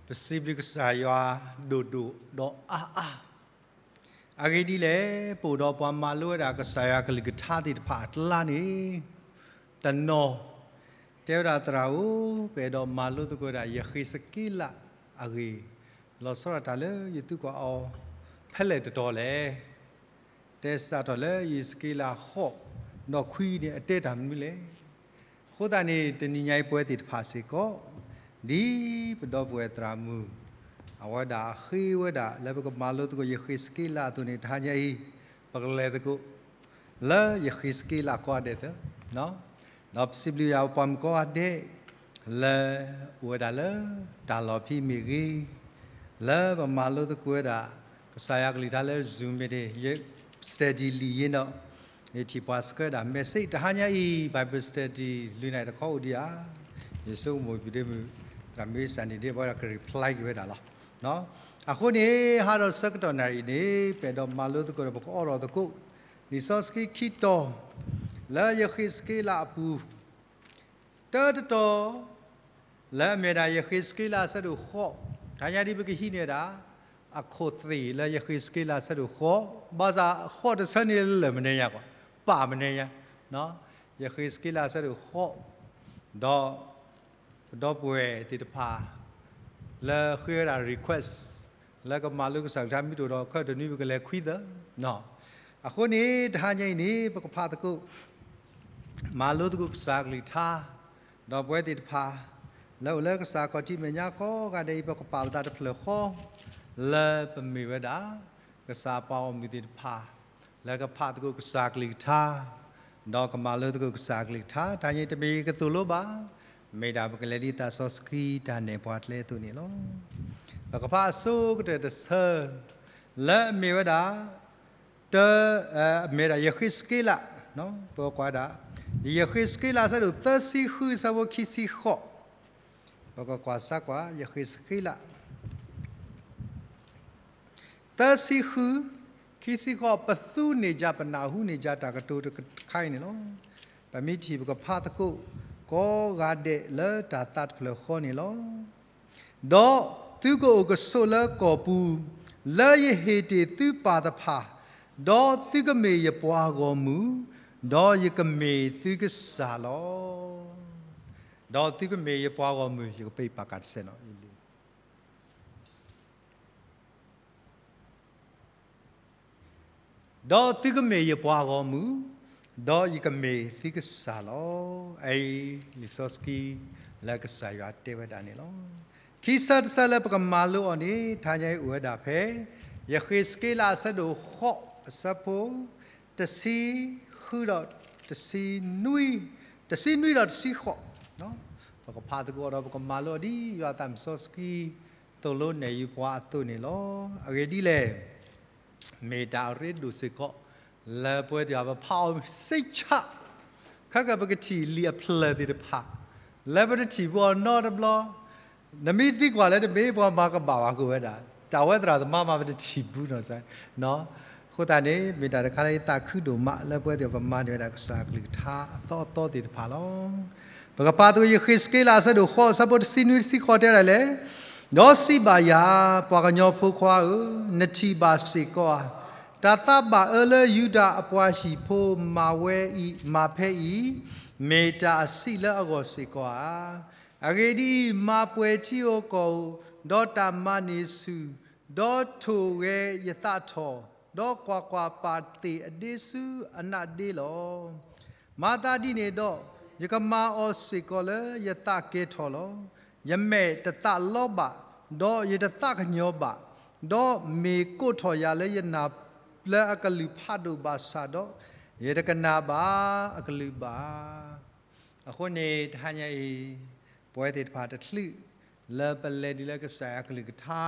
ပစံးဘျုးကစၢ်ယွၤဒိၣ်ဒိၣ်ဒီးအါအါ. အဂ့ၢ်ဒ်လဲၣ်, ပအိၣ်ဒီးပှၤမၤလိဝဲဒၣ်ကစၢ်ယွၤကလုၢ်ကထါသ့ၣ်တဖၣ်အကျါန့ၣ်, တနီၤတဲဝဲဒၣ်သရၣ်ဧၢ, ပအဲၣ်ဒိးမၤလိသကိးဝဲဒၣ်ယဃ့းစက့လးအဂ့ၢ်, လီၤဆီဒၣ်တၢ်လၢယသံကွၢ်အီၤဖဲလဲၣ်တတီၤလဲၣ်. တဲစးထီၣ်လၢယဃ့းစက့လးဃိး, ဒီးခွံန့ၣ်အတဲတၢ်မနုၤလဲၣ်. အဃိသတးန့ၣ် တနံၤညါအံၤပဝဲသ့ၣ်တဖၣ်စ့ၢ်ကီး, ဒ်ပဒီပုၢ်ဝဲၢ်သရၣ်မုၣ် အဝဲဒၣ်ဃ့ဝဲဒၣ်လၢပကမၤလိသကိးယဃ့းစက့လးအသိးန့ၣ် တဟါညါအံၤ ပကလဲၤသကိး လၢယဃ့းစက့လးကိးဂၤဒဲးသၢ, ဒီးပစံးဘျုးယွၤပပှၤမုၣ်ကိးဂၤဒဲး လၢအိၣ်ဝဲဒၣ်လၢတၢ်လီၢ်ဖဲမ့ၢ်ဂ့ၤ, လၢပမၤလိသကိးဝဲဒၣ် ကစၢ်ယွၤကလုၢ်ကထါလၢ Zoom မ့ၢ်ဂ့ၤ, ယ study လံာ်ယ့ဒီး ယထံၣ်ပှၤဆှၢဒၣ် message တဟါညါအံၤ Bible study လွံၢ်နၣ်ရံၣ်တခီအိၣ်ဒံးဧါ. ယဆိကမိၣ် ပဒ့မုၣ် သရၣ်မုၣ်စၢ်န့ၣ် ဒ်ပဝဲဒၣ်က reply က့ၤဝဲဒၣ်လီၤ. အဃိန့ၣ် ဟါဒီးဆၢကတီၢ်နၣ်ရံၣ်န့ၣ် ပအဲၣ်ဒိးမၤလိသကိးဒီး ပကအိးထီၣ်သကိး လံာ်စီဆှံခံတီၤ လၢယဃ့းစက့လးအပူၤ တၢတတီၤ လၢအမ့ၢ်ဒၣ်ယဃ့းစက့လးအဆၢဒိၣ်ဃိး, တဟါညါဒ်ပကဟံးန့ၢ်ဒၣ် အခိၣ်သ့ၣ်လၢယဃ့းစက့လးအဆၢဒိၣ်ဃိး, ဘၣ်ဆၣ်ဃိးတဆၢန့ၣ်လၢာ်မနုၤညါကွၢ်, ပာ်မနုၤညါ, ယဃ့းစက့လးအဆၢဒိၣ်ဃိး, ဒီး ပဒီပုၢ်ဝဲၢ်သ့ၣ်တဖၣ် လၢဃ့ဝဲဒၣ် request လၢကမၤလိကစၢ်ကလုၢ်ကထါ မ့ၢ်တအိၣ်ဒီး ခီတနွံ ပကလဲၤခွံသၢ, အဃိန့ၣ် တဟါညါအံၤန့ၣ် ပကဖးသကိး မၤလိသကိးကစၢ်ကလုၢ်ကထါ, ဒီးပဝဲသ့ၣ်တဖၣ် လၢအိၣ်လၢကစၢ်ခီၣ်ထံးမဲာ်ညါကိးဂၤဒဲးအံၤ ပကပာ်ပသးတဖျၢၣ်ဃီ လၢပမ့ၢ်ဝဲဒၣ် ကစၢ်ပှၤဂီၢ်မုၢ်သ့ၣ်တဖၣ် လၢကဖးသကိးကစၢ်ကလုၢ်ကထါ, ဒီးကမၤလိသကိးကစၢ်ကလုၢ်ကထါ, တဟါညါအံၤတမ့ၢ်ကသိၣ်လိဘၣ်, မ့ၢ်ဒၣ်ပကလဲၤဒ်သးစီဆှံတၢ်နဲၣ်ပှၤကျဲအသိးန့ၣ်လီၤ. ပကဖးအဆိကတၢၢ်တဆၢ လၢအမ့ၢ်ဝဲဒၣ် တၢ် မ့ၢ်ဒၣ်ယဃ့းစက့လး, ပကွၢ်ဒၣ် ယဃ့းစက့လးအဆၢဒိၣ်သၢဆံဃု အဆၢဖိခံဆံဃိး, ပကကွၢ်စၢ်ကွၢ် ယဃ့းစက့လး သၢဆံဃု ခံဆံဃိး, ပသူန့ၢ်ယၤ ပနၢ်ဟူန့ၢ်ယၤ တၢ်ကတိၤတခါအံၤန့ၣ်လီၤ. ပမ့ၢ်ထံၣ် ပကဖးသကိး ကိးဂၤဒဲးလၢတၢ်သးတဖျၢၣ်ဃီန့ၣ်လီၤ. ဒီးသုကအိၣ်ကဆိးလၢကီၢ်ပူၤ, လၢယဟ့ၣ်တ့ၢ်သုပၢ်တဖၣ်, ဒီးသုကမ့ၢ်ယပှၤဂီၢ်မုၢ်, ဒီးယကမ့ၢ်သုကစၢ်လီၤ. ဒီးသုကမ့ၢ်ယပှၤဂီၢ်မုၢ်, ယကပာ်ကါတစဲးနီၤ ဒီးသုကမ့ၢ်ယပှၤဂီၢ်မုၢ်, ဒီးယကမ့ၢ်သုကစၢ်လီၤ. အအံၤ လံာ်စီဆှံလၢကစၢ်ယွၤတဲဝဲဒၣ်န့ၣ်လီၤ. ခံဆၢတဆၢလၢပကမၤလိအီၤန့ၣ် တဟါညါအံၤအိၣ်ဝဲဒၣ်ဖဲ ယဃ့းစက့လးအဆၢဒိၣ်ဃိး အဆၢဖိ တဆံဃုဒီးတဆံနွံ, တဆံနွံဒီးတဆံဃိး, ပကဖးသကိးဒီး ပကမၤလိအီၤဒ်ယွၤသးစီဆှံ သိၣ်လိနဲၣ်ယုာ်ပှၤအသိးန့ၣ်လီၤ. အဂ့ၢ်ဒ်လဲၣ် မ့ၢ်တၢ်အရ့ဒိၣ်စ့ၢ်ကီး လၢပဝဲသ့ၣ်တဖၣ် ပဖးအီၤစ့ၢ်ကီး, ခဲကပကထံၣ်လံာ်အဖျၢၣ်သ့ၣ်တဖၣ် လၢပတထံၣ်ဘူးအီၤနီတဘျီ, နမ့ၢ်သံကွၢ်လၢတမ့ၢ်ပှၤမၤကဘၣ်ဝဲကဝဲဒၣ်, တၢ်ဝဲသရၣ်သမါမး ပတထံၣ်ဘူးနီၤ. အဃိသတးန့ၣ် မ့ၢ်တၢ်တခါလၢယသးခုဒိၣ်မး လၢပဝဲသ့ၣ်ပမၤန့ၢ်ဝဲဒၣ်ကစၢ်ကလုၢ်ကထါအသီအသီသ့ၣ်တဖၣ်လီၤ. ပကဖးသကိး ယဃ့းစက့လးအဆၢဒိၣ်ဃိး အဆၢဖိတဆံနွံတဆံဃိး တဲဒၣ်လဲၣ်, ဒီးစံးဘၣ်ယၤ, ပှၤကညီဖိခွါဧၢ, နထံၣ်ဘၣ်စ့ၢ်ကီးဧါ, တၢ်သးဘၣ်အၢလၢယူဒၤအပှၤဟံၣ်ဖိမၤဝဲအံၤ, မၤဖဲအံၤ, မ့ၢ်တၢ်အဆံးလၢအဂီၢ်စ့ၢ်ကီးဧါ. အဂ့ၢ်ဒ်အံၤ, မၤပှဲၤထံဧိၤကီၢ်ဧိၤ, ဒီးတၢ်မၤန့ၢ်ဆူၣ်, ဒီးထိၣ်ဂဲၤယသးထီၣ်, ဒီးကွၢ်ကွၢ်, ပာ်သ့ၣ်အဒ့ဆူအနးဒ့လီၤ. မၤသးဒ်န့ၣ်ဒီး, ယကမၤအီၤစ့ၢ်ကီးလၢယသးကဲၤထီၣ်လီၤ. ယမဲာ်တသးလီဘၣ်, ဒီးယတသးကညီၤဘၣ်, ဒီးမ့ၢ်ကိးထီၣ်ယၤလၢယနၢ်ပျၢၤအကလုၢ်ဖးဒိၣ်ဘၣ်ဆၣ်ဒီး, ယတကနၣ်ဘၣ်အကလုၢ်ဘၣ်. အဃိန့ၣ် တဟါညါအံၤ, ပဝဲသ့ၣ်တဖၣ်တချုး လၢပလဲၤဒ်လၢကစၢ်ယွၤကလုၢ်ကထါ,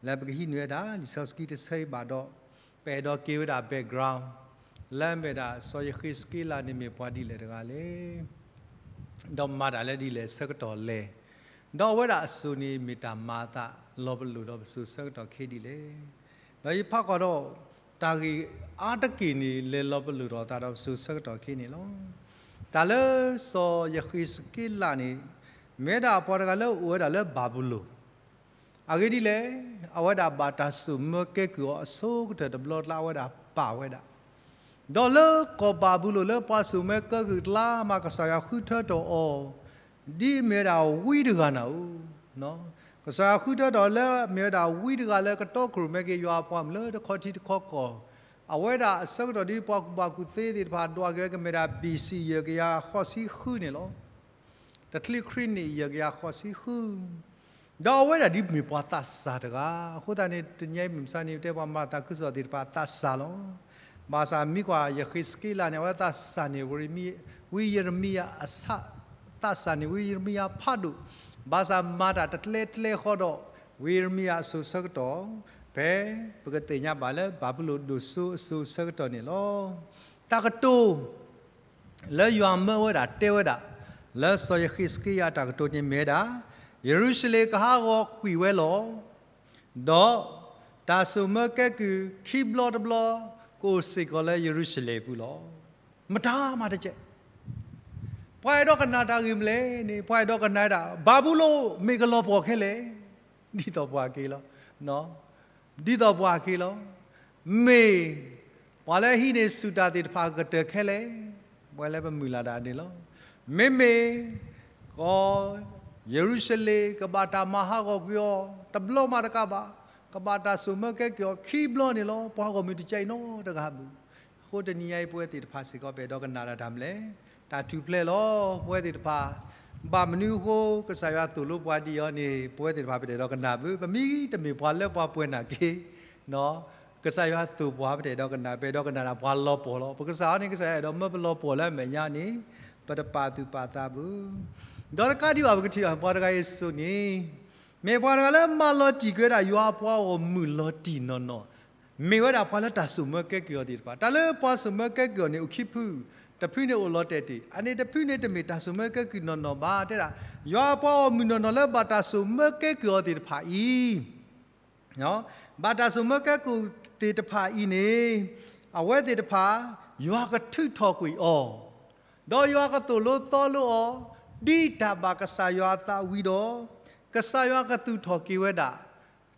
လၢပကဟံးန့ၢ်ဝဲဒၣ် လံာ်စီဆှံတဆၢအံၤဘၣ်ဒီး, ပအဲၣ်ဒိးက့ၤဝဲဒၣ် background လၢအမ့ၢ်ဒၣ် စီၤယဃ့းစက့လးန့ၣ်မ့ၢ်ပှၤဒ်လဲၣ်တဂၤလဲၣ်. ဒီးမၤတၢ်လၢဒ်လဲၣ်ဆၢကတီၢ်လဲၣ်. ဒီးအဝဲဒၣ်အစိၤန့ၣ်မ့ၢ်တၢ်မၤအသးလီၤပလိာ်ဒီးပစိၤဆၢကတီၢ်ခဲဒ်လဲၣ်. ဒီးယဖးကွၢ်ဒီး တၢ်ဂ့ၢ်အါတက့ၢ်န့ၣ် လဲၤလီၤပလိာ်ထီၣ်အသးဒီးပစိၤဆၢကတီၢ်ခဲန့ၣ်လီၤ. တၢ်လၢစီၤယဃ့းစက့လးန့ၣ် မ့ၢ်ဝဲဒၣ်ပှၤတဂၤလၢအိၣ်ဝဲဒၣ်လၢဘၤဘူလိၣ် အဂ့ၢ်ဒ်လဲၣ်, အဝဲဒၣ်ဘၣ်တၢ်စိာ်မၢကဲကုၢ်အီၤအဆိကတၢၢ်တဘျီတလါ အဝဲဒၣ်ပာ်ဝဲဒၣ်, ဒီးလၢကီၢ်ဘၤဘူလိၣ်လၢပှၤစိာ်မၢကဲကုၢ်တလါမး ကစၢ်ယွၤဃုထၢထီၣ်အီၤ ဒ်အမ့ၢ်ဝဲဒၣ်ဝံတဂၤနၤဧိၤ, ကစၢ်ယွၤဃုထၢထီၣ်လၢအမ့ၢ်ဝဲဒၣ်ဝံတဂၤလၢကတီခိၣ်ရိၣ်မဲက့ၤယွၤအပှၤမုၣ်လၢတခီထံတခီကီၢ်, အဝဲဒၣ်အဆၢကတီၢ်ဒ်ပှၤကူၣ်ဘၣ်ကူၣ်သ့သ့ၣ်တဖၣ်ဒွးက့ၤဝဲကမ့ၢ်ဒၣ် ဘီၣ်စံၣ် ယဲၢ်ကယၤဃိးဆံဃုန့ၣ်လီၤ. တချုးခရံာ်န့ၣ် ယဲၢ်ကယၤဃိးဆံဃု, ဒီးအဝဲဒၣ်ဒ်မ့ၢ်ပှၤသးစၢ်တဂၤ, အဃိသတးန့ၣ် တနံၤအံၤမုၢ်မဆါန့ၣ် တဲပှၤမၤသးခုကစီၣ်သ့ၣ်တဖၣ်သးစၢ်လီၤ. ဘၣ်ဆၣ်မ့ၢ်ကွၢ် ယဃ့းစက့လးန့ၣ် အဝဲသးစၢ်န့ၣ် ဝံယံးရမံယၤ သးစၢ်န့ၣ် ဝံယံးရမံယၤဖးဒိၣ်, ဘၣ်ဆၣ်မၤတၢ်တကျဲကျဲဃီဒီး ဝံယံးရမံယၤအစိၤဆၢကတီၢ်, ဖဲပကသ့ၣ်ညါဘၣ်လၢဘၤဘူလိၣ်ဒိၣ်စိအစိၤဆၢကတီၢ်န့ၣ်လီၤ. တၢ်ကတိၤ လၢယွၤမၢဝဲဒၣ်တဲဝဲဒၣ် လၢစီၤယဃ့းစက့ယၤအတၢ်ကတိၤန့ၣ်မ့ၢ်ဝဲဒၣ်, ယရူၤၡလ့ၣ်ကဟးဂီၤကွံာ်ဝဲလီၤ. ဒီးတၢ်စိာ်မၢကဲကုၢ်ခံဘျီတဘျီ ကအိၣ်စ့ၢ်ကီးလၢယရူၤၡလ့ၣ်အပူၤလီၤ. မတၤမးတကဲး ပှၤအဲၣ်ဒိးကနၣ်တၢ်ဂ့ၢ်မနုၤလဲၣ်န့ၣ် ပှၤအဲၣ်ဒိးကနၣ်ဝဲဒၣ် ဘၤဘူလိၣ်မ့ၢ်ကလီၤပှီၢ်ခဲလၢာ်, ဒ်သိးပှၤက့ၤလီၤ. ဒ်သိးပှၤက့ၤလီၤ. မ့ၢ်ပှၤလၢဟံးန့ၢ်ဆူၣ်တၢ်သ့ၣ်တဖၣ်ကတၢၢ်ခဲလၢာ်, ပှၤလၢပမုၢ်လၢ်ဒၣ်န့ၣ်လီၤ. မ့မ့ၢ် ကီၢ် ယရူၤၡလ့ၣ်ကဘၣ်တၢ်မၤဟးဂီၤကွံာ်အီၤ တဘျီမးတကးဘၣ်, ကဘၣ်တၢ်စိာ်မၢကဲကုၢ်အီၤခံဘျီန့ၣ်လီၤ. ပှၤဂီၢ်မုၢ်တကဲးနီတဂၤမုၢ်. အဃိတနံၤညါအံၤပဝဲသ့ၣ်တဖၣ်စ့ၢ်ကီး ပအဲၣ်ဒိးကနၣ်ဒၣ်တၢ်မနုၤလဲၣ်, တၢ်ထူၣ်ဖျဲးလီၤ. ပဝဲသ့ၣ်တဖၣ် ဘၣ်မနုၤအဃိ ကစၢ်ယွၤသိၣ်လိပှၤဒ်အံၤန့ၣ် ပဝဲသ့ၣ်တဖၣ်ပတအဲၣ်ဒိးကနၣ်ဘၣ်. ပမ့ၢ်တမ့ၢ်ပှၤလၢပှၤပှဲၤနာ်က့ၤ ကစၢ်ယွၤသိၣ်ပှၤ ပတအဲၣ်ဒိးကနၣ်, ပအဲၣ်ဒိးကနၣ်ဒၣ်ပှၤလီၤပှီၢ်လီၤ. ပကစၢ်အံၤန့ၣ် ကစၢ်ယွၤအဲၣ်ဒိးမၢပလီၤပှီၢ်လၢအမဲာ်ညါန့ၣ် ပတပာ်သူၣ်ပာ်သးဘၣ်. ဒီးတကးဒံးဘၣ် ပကထံၣ်ဘၣ်ပှၤတဂၤအံၤအသိးန့ၣ် မ့ၢ်ပှၤတဂၤလၢမၤလီၤတံၢ်ကွံာ်ဝဲဒၣ် ယွၤအပှၤဂီၢ်မုၢ်လီၤတံၢ်နီၢ်နီၢ်, မ့ၢ်ဝဲဒၣ်ပှၤလၢတၢ်စိာ်မၢကဲကုၢ်အီၤသ့ၣ်တဖၣ်. တၢ်လၢပှၤစိာ်မၢကဲကုၢ်အီၤန့ၣ် အိၣ်ခံဖု, တဖုန့ၣ်အိၣ်လီၤတဲာ်တ့ၢ်, အန့ၣ်တဖုန့ၣ်တမ့ၢ်တၢ်စိာ်မၢကဲကုၢ်နီၢ်နီၢ်ဘၣ်. တဲဒၣ် ယွၤအပှၤဂီၢ်မုၢ်နီၢ်နီၢ်လၢဘၣ်တၢ်စိာ်မၢကဲကုၢ်အီၤသ့ၣ်တဖၣ်အံၤ ဘၣ်တၢ်စိာ်မၢကဲကုၢ်သ့ၣ်တဖၣ်အံၤန့ၣ် အဝဲသ့ၣ်တဖၣ် ယွၤကထုးထီၣ်ကွံာ်အီၤ, ဒီးယွၤကသိၣ်လိသီလိအီၤ ဒ်တၢ်ဘၣ်ကစၢ်ယွၤအသးဝံၤဒီး, ကစၢ်ယွၤကသူၣ်ထီၣ်က့ၤဝဲဒၣ်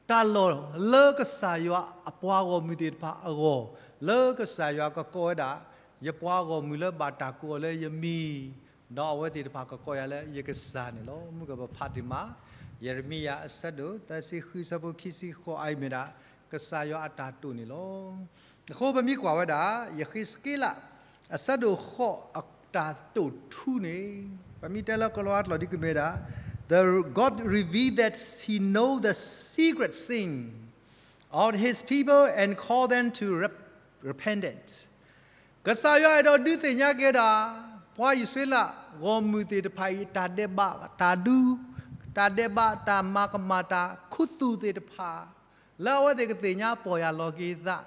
တၢ်လီၢ်လၢကစၢ်ယွၤအပှၤဂီၢ်မုၢ်သ့ၣ်တဖၣ်အဂီၢ်, လၢကစၢ်ယွၤကကိးဝဲဒၣ် ယပှၤဂီၢ်မုၢ်လၢဘၣ်တၢ်ကိးအီၤလၢယမံၤ, ဒီးအဝဲသ့ၣ်တဖၣ်ကကိးယၤလၢယကစၢ်န့ၣ်လီၤ. မုၢ်ကပဖးတံၢ်မး ယံးရမံယၤအဆၢဒိၣ်သၢဆံဃု ဆၢဖိခံဆံဃိး အအံၤမ့ၢ်ဒၣ် ကစၢ်ယွၤအတၢ်တိာ်န့ၣ်လီၤ. အဃိပမ့ၢ်ကွၢ်ဝဲဒၣ် ယဃ့းစက့လး အဆၢဒိၣ်ဃိး အတၢ်တိာ်ထူန့ၣ်, ပမ့ၢ်တဲလၢကလံးဝါကျိာ်ဒ်ကမ့ၢ်ဒၣ် The God revealed that he know the secret sin of his people and call them to rep- repentance. ကစၢ်ယွၤအဲၣ်ဒိးဒုးသ့ၣ်ညါက့ၤဒၣ် ပှၤအံၣ်စရ့လးဂီၢ်မုၢ်သ့ၣ်တဖၣ်အံၤ တၢ်ဒဲးဘးတၢ်ဒူ, တၢ်ဒဲးဘးတၢ်မၤကမၣ်တၢ်ခူသူၣ်သ့ၣ်တဖၣ် လၢအဝဲသ့ၣ်ကသ့ၣ်ညါပီၢ်ယၢ်လီၤက့ၤသး,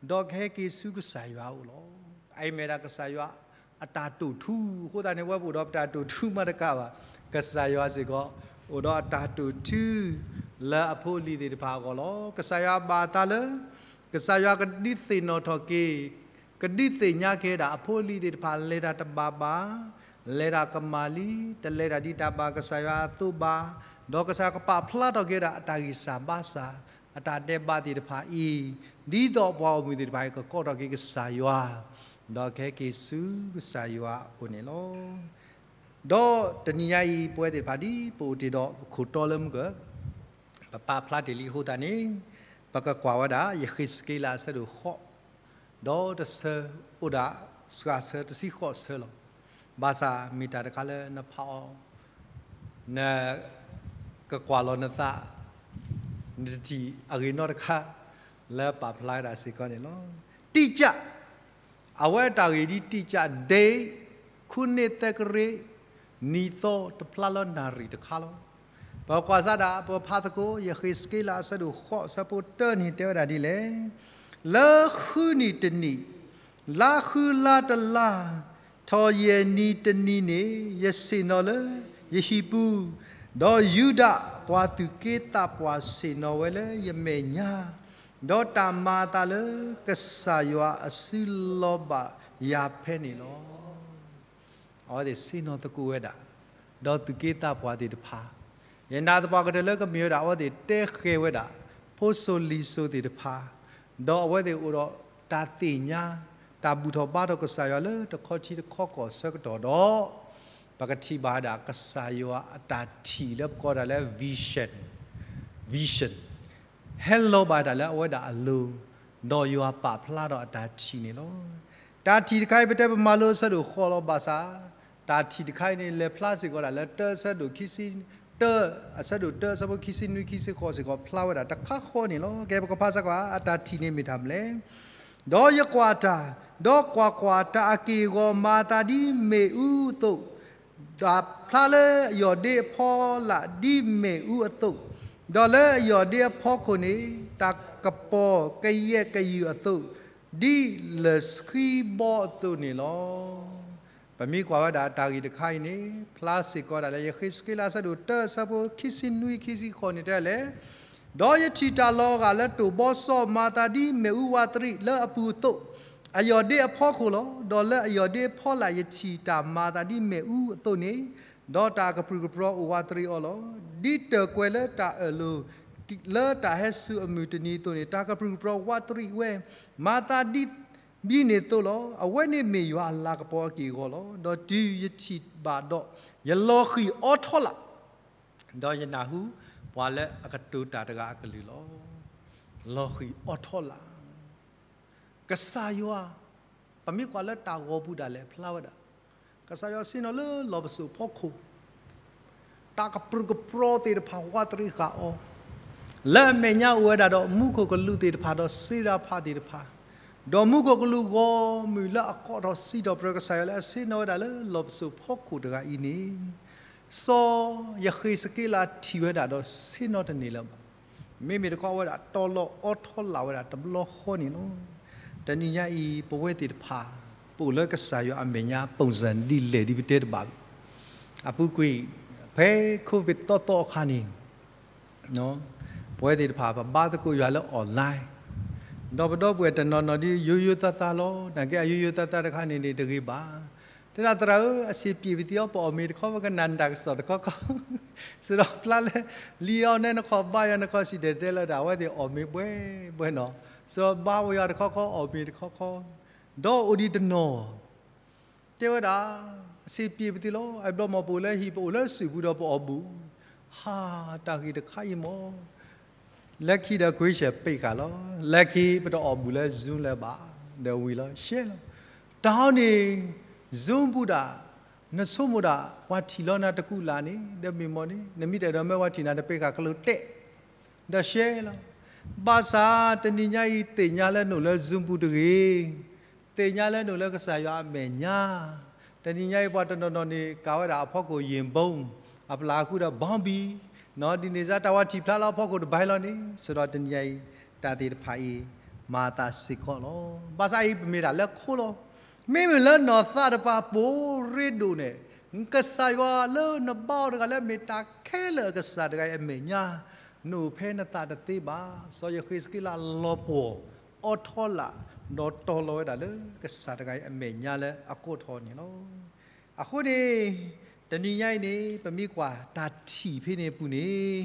ဒီးကဟဲက့ၤဆူကစၢ်ယွၤအအိၣ်လီၤ. အအံၤမ့ၢ်ဒၣ်ကစၢ်ယွၤအတၢ်တိာ်ထူ, အဃိသတးန့ၣ် ပဝဲပအိၣ်ဒီးပတၢ်တိာ်ထူမးတကးဘၣ်, ကစၢ်ယွၤစ့ၢ်ကီး အိၣ်ဒီးအတၢ်တိာ်ထူ လၢအဖိအလံၤသ့ၣ်တဖၣ်အဂီၢ်လီၤ. ကစၢ်ယွၤဘၣ်အသးလၢ ကစၢ်ယွၤကဒုးသ့ၣ်နီၣ်ထီၣ်က့ၤ, ကဒုးသ့ၣ်ညါက့ၤဒၣ် အဖိအလံၤသ့ၣ်တဖၣ် လဲၤတၢ်တဘၣ်ဘၣ်, လဲၤတၢ်ကမၣ်လံ, တလဲၤတၢ်ဒ်တၢ်ဘၣ်ကစၢ်ယွၤအသိးဘၣ်, ဒီးကစၢ်ယွၤကပာ်ဖျါထီၣ်က့ၤဒၣ် အတၢ်ဂံၢ်စၢ်ဘါစၢ် အတၢ်ဒဲးဘးသ့ၣ်တဖၣ်အံၤ, ဒ်သိးပှၤဂီၢ်မုၢ်သ့ၣ်တဖၣ်အံၤ ကကိးထီၣ်က့ၤကစၢ်ယွၤ, ဒီးကဟဲက့ၤဆူကစၢ်ယွၤအအိၣ်န့ၣ်လီၤ. ဒီးတနံၤညါအံၤ ပဝဲသ့ၣ်တဖၣ်ဒ်ပအိၣ်တ့ၢ်ဒီးပခိၣ်တီလၢမုၢ်က ပပာ်ဖျါတ့ၢ်လံအဃိသတးန့ၣ်, ပကကွၢ်ဝဲဒၣ် ယဃ့းစက့လးအဆၢဒိၣ်ဃိး, ဒီးတဆၢအိၣ်ဒၣ် စှၤဆၢတဆံဃိးဆၢလီၤ. ဘၣ်ဆၣ်မ့ၢ်တၢ်တခါလၢနဖးအီၤ နကကွၢ်လီၤနသး နတထံၣ်အဂ့ၢ်နီတခါ လၢပာ်ဖျါဝဲဒၣ်စ့ၢ်ကီးန့ၣ်လီၤ. တိကၠး, အဝဲတၢ်ဂ့ၢ်ဒ်တိကၠး date ခိၣ်နံၣ်သၢကရ့ၣ် နံၣ်သီတဖျါလၢနၣ်ရံၣ်တခါလီၤ. ပကွၢ်စးဒၣ် ပဖးသကိး ယဃ့းစက့လးအဆၢဒိၣ်ဃိး အဆၢဖိတၢန့ၣ်တဲဝဲဒၣ်ဒ်လဲၣ်, လၢဃုနံၣ်တနံၣ်, လါဃုလါတလါ ထီၣ်ယဲၢ်နံၤတနံၤန့ၣ် ယဆ့ၣ်နီၤလၢယဟံၣ်ပူၤ, ဒီးယူဒၤပှၤသူၣ်က့သးပှၢ်ဆ့ၣ်နီၤဝဲလၢယမဲာ်ညါ, ဒီးတၢ်မၤအသးလၢကစၢ်ယွၤအစုလီၤဘၣ်ယၤဖဲန့ၣ်လီၤ. အဝဲသ့ၣ်ဆ့ၣ်နီၤသကိးဝဲဒၣ်, ဒီးသူၣ်က့သးပှၢ်သ့ၣ်တဖၣ် ယနာ်သပှၢ်ကတၢၢ်လၢကမ့ၢ်ဝဲဒၣ် အဝဲသ့ၣ်တဲဃဲၤဝဲဒၣ် ဖိစိၤလံၤစိၤသ့ၣ်တဖၣ်, ဒီးအဝဲသ့ၣ်အိၣ်ဒီးတၢ်သ့ၣ်ညါ, တၢ်ဘူၣ်ထီၣ်ဘါထီၣ်ကစၢ်ယွၤလၢတခီထံတခီကီၢ်ဆၢကတီၢ်ဒီး, ပကထံၣ်ဘၣ်ဝဲဒၣ်ကစၢ်ယွၤအတၢ်ထံၣ်လၢပကိးဒၣ်လၢ vision, vision ဟဲလီၤဘၣ်ဝဲဒၣ်လၢအဝဲဒၣ်အလိၤ, ဒီးယွၤပာ်ဖျါထီၣ်အတၢ်ထံၣ်န့ၣ်လီၤ. တၢ်ထံၣ်တခါအံၤ ပတဲပမၤလိအဆၢဒိၣ်ဃိးလီၤ. ဘၣ်ဆၣ် တၢ်ထံၣ်တခါအံၤန့ၣ် လဲၤဖျါစ့ၢ်ကီးဒၣ်လၢ တၢ အဆၢဒိၣ်ခံဆံ, တၢ အဆၢဒိၣ်တၢ အဆၢဖိခံဆံနွံ ခံဆံဃိးစ့ၢ်ကီး ဖျါဝဲဒၣ်တခါဃီန့ၣ်လီၤ. ကဲ ပကဖးစ့ၢ်ကီး အတၢ်ထံၣ်န့ၣ်မ့ၢ်တၢ်မနုၤလဲၣ်. ဒီးယကွၢ်တၢ်, ဒီးကွၢ်ကွၢ်, တၢ်အက့ၢ်အဂီၤမၤအသးဒ်မ့ၣ်အူအသိး, ဒီးဖျါလၢအယီၢ်ဒ့အဖီလာ်ဒ်မ့ၣ်အူအသိး, ဒီးလၢအယီၢ်ဒ့အဖီခိၣ်န့ၣ် တၢ်ကပီၤကယဲၢ်ကယုၢ်အသိး, ဒ်လၢၢ်ဆှံဘီအသိးန့ၣ်လီၤ. ပမ့ၢ်ကွၢ်ဝဲဒၣ်တၢ်ဂ့ၢ်တခါအံၤန့ၣ် ဖျါစ့ၢ်ကီးဒၣ်လၢ ယဃ့းစက့လး အဆၢဒိၣ်တၢ အဆၢဖိခံဆံနွံ ခံဆံဃိးန့ၣ် တဲလဲၣ်. ဒီးယထံၣ်တၢ်လီၤဂာ်လၢတိၢ်ဘီစီၤ မၤအသးဒ်မ့ၣ်အူဝးတရံးလၢအပူၤအသိး, အယီၢ်ဒ့အဖီခိၣ်လီၤ. ဒီးလၢအယီၢ်ဒ့အဖီလာ် ယထံၣ်တၢ်မၤအသးဒ်မ့ၣ်အူအသိးန့ၣ်, ဒီးတၢ်ကပြုၢ်ကပြီၤအိၣ်ဝးတရံးအီၤလီၤ. ဒ်တၢၢ်ကွဲၤလၢတၢ်အၢၣ်လီၤ လၢတၢ်ဟဲစူၤအမုၢ်တနံၤအသိးန့ၣ် တၢ်ကပြုၢ်ကပြီၤဝးတရံးဝဲ, မၤအသးဒ် ဒ်န့ၣ်အသိးလီၤ. အဝဲန့ၣ်မ့ၢ်ယွၤအလၤကပီၤအက့ၢ်အဂီၤလီၤ. ဒီးတုၤယထံၣ်ဘၣ်ဒီး ယလီၤဃံၢ်အီထီလး, ဒီးယနၢ်ဟူပှၤလၢအကတိၤတၢ်တဂၤအကလုၢ်လီၤ. လီၤဃံၢ်အီထီလး. ကစၢ်ယွၤ, ပမ့ၢ်ကွၢ်လၢတၢ်ဂီၤပူၤဒၣ်လဲာ်ဖျါဝဲဒၣ်, ကစၢ်ယွၤဆ့ၣ်နီၤလၢလီၢ်ပစိာ်ဖီခိၣ် တၢ်ကပြုၢ်ကပြီၤသ့ၣ်တဖၣ်ဝးတရံးဃာ်အီၤ, လၢအမဲာ်ညါအိၣ်ဝဲဒၣ်ဒီးမူခိၣ်ကလူးသ့ၣ်တဖၣ်ဒီးစ့တၢ်ဖးသ့ၣ်တဖၣ်, ဒီးမူခိၣ်ကလူးဂီၢ်မုၢ်လၢအကိးထီၣ်စံးထီၣ်ပတြၢၤကစၢ်ယွၤလၢအဆ့ၣ်နီၤဝဲဒၣ်လၢလီၢ်ပစိာ်ဖီခိၣ်တဂၤအံၤန့ၣ်, စီၤယဃ့းစက့လးထံၣ်ဝဲဒၣ်ဒီးဆ့ၣ်နီၤတန့ၢ်လၢၤဘၣ်. မ့မ့ၢ်တခီဝဲဒၣ်တီလီၤအီထီလးဝဲဒၣ်တဘျီဃီန့ၣ်လီၤ. တနံၤညါအံၤ ပဝဲသ့ၣ်တဖၣ် ပအိၣ်လၢကစၢ်ယွၤအမဲာ်ညါ ပုံစံဒ်လဲၣ်ဒ်ပတဲတဘၣ်ဘၣ်. အပူၤကွံာ် ဖဲ COVID သီသီအခါန့ၣ် ပဝဲသ့ၣ်တဖၣ် ပဘါသကိးယွၤလၢ online, ဒီးပဒီပုၢ်ဝဲၢ်တနီၤနီၤဒ်ယိယိသးသးလီၤ. နာ်က့အယိယိသးသးတခါန့ၣ်န့ၣ်တဂ့ၤဘၣ်. တဲဒၣ်သရၣ်ဧၢ, အဆံးပျ့ၤပသံအီၤ ပအီၣ်မ့ၤတခီ ပကနၣ်တၢ်ကစီၣ်တခီခီ, စ့ဒီးဖျါလၢ လံအီၤနဲနခီဘါယွၤနခီ စံၣ်တဲၤတဲလီၤတၢ် အဝဲသ့ၣ်အီၣ်မ့ၤဘှဲဘှဲနီၤ, စ့ဒီးဘါဝဲယွၤတခီခီ အီၣ်မ့ၤတခီခီ, ဒီးအိၣ်ဒံးတနီၤ တဲဝဲဒၣ်, အဆံးပျ့ၤပသံလီၤ. အဘျီမ့ၢ်ပအိၣ်လၢဟံၣ် ပအိၣ်လၢစုပူၤဒီးပအီၣ်ဘူး, ဟါ, တၢ်ဂ့ၢ်တခါအံၤမ့ၢ် လၢခံဒီး question ပ့ၢ်ဃာ်လီၤ. လၢခံပတအီၣ်ဘူးလၢ Zoom လၢၤဘၣ်, ဒီးဝံၤလီၤ ရှဲလီၤ. တၢ်ဟီန့ၣ် Zoom ဘူးဒၣ်, နဆိကမိၣ်ဒၣ် ပှၤထံၣ်လီၤနၤတကူာ်လၢ်န့ၣ် ဒီးမ့ၢ်မ့ၢ်န့ၣ် နမ့ၢ်တအဲၣ်ဒိးမၢပှၤထံၣ်နၤ တပ့ၢ်ဃာ်ကလိၤတဲာ်, ဒီးရှဲလီၤ. ဘၣ်ဆၣ်တနံၤညါအံၤ သ့ၣ်ညါလၢနအိၣ်လၢ Zoom ပူၤတဂ့ၤ, သ့ၣ်ညါလၢနအိၣ်လၢကစၢ်ယွၤအမဲာ်ညါ, တနံၤညါအံၤ ပှၤတနီၤနီၤန့ၣ် ကၤဝဲဒၣ်အဖီခိၣ် ရင်ဘုံ, အပျၢ်ဃုာ်ဒီး ဘောင်းဘီ, နီၢ်ဒ်န့ၣ်စ့ၢ် တၢ်ဝဲထံၣ်ဖျါလၢအဖီခိၣ်တဘၣ်လီၤန့ၣ်, စ့ဒီးတနံၤညါအံၤ တၢ်သ့ၣ်တဖၣ်အံၤ မၤသးစ့ၢ်ကီးလီၤ. ဘၣ်ဆၣ်အံၤ ပမ့ၢ်ဒၣ်လၢခိလီၤ. မ့မ့ၢ်လၢနီၢ်သးတပၤ ပူၤရ့ဒိၣ်န့ၣ်, ကစၢ်ယွၤလၢနဘါအီၤတဂၤလၢမ့ၢ်တၢ်ခဲလၢာ်အကစၢ်တဂၤအံၤအမဲာ်ညါ, နအိၣ်ဖဲနသးတသ့ဘၣ်. စီၤယဃ့းစက့လးလီၤပှီၢ် အီထီလၢ် ဒီးတီၤလီၤဝဲဒၣ်လၢကစၢ်တဂၤအံၤအမဲာ်ညါလၢအကိးထီၣ်န့ၣ်လီၤ. အဃိန့ၣ် တနံၤညါအံၤန့ၣ် ပမ့ၢ်ကွၢ်တၢ်ထံၣ်ဖဲန့ၣ်အပူၤန့ၣ်,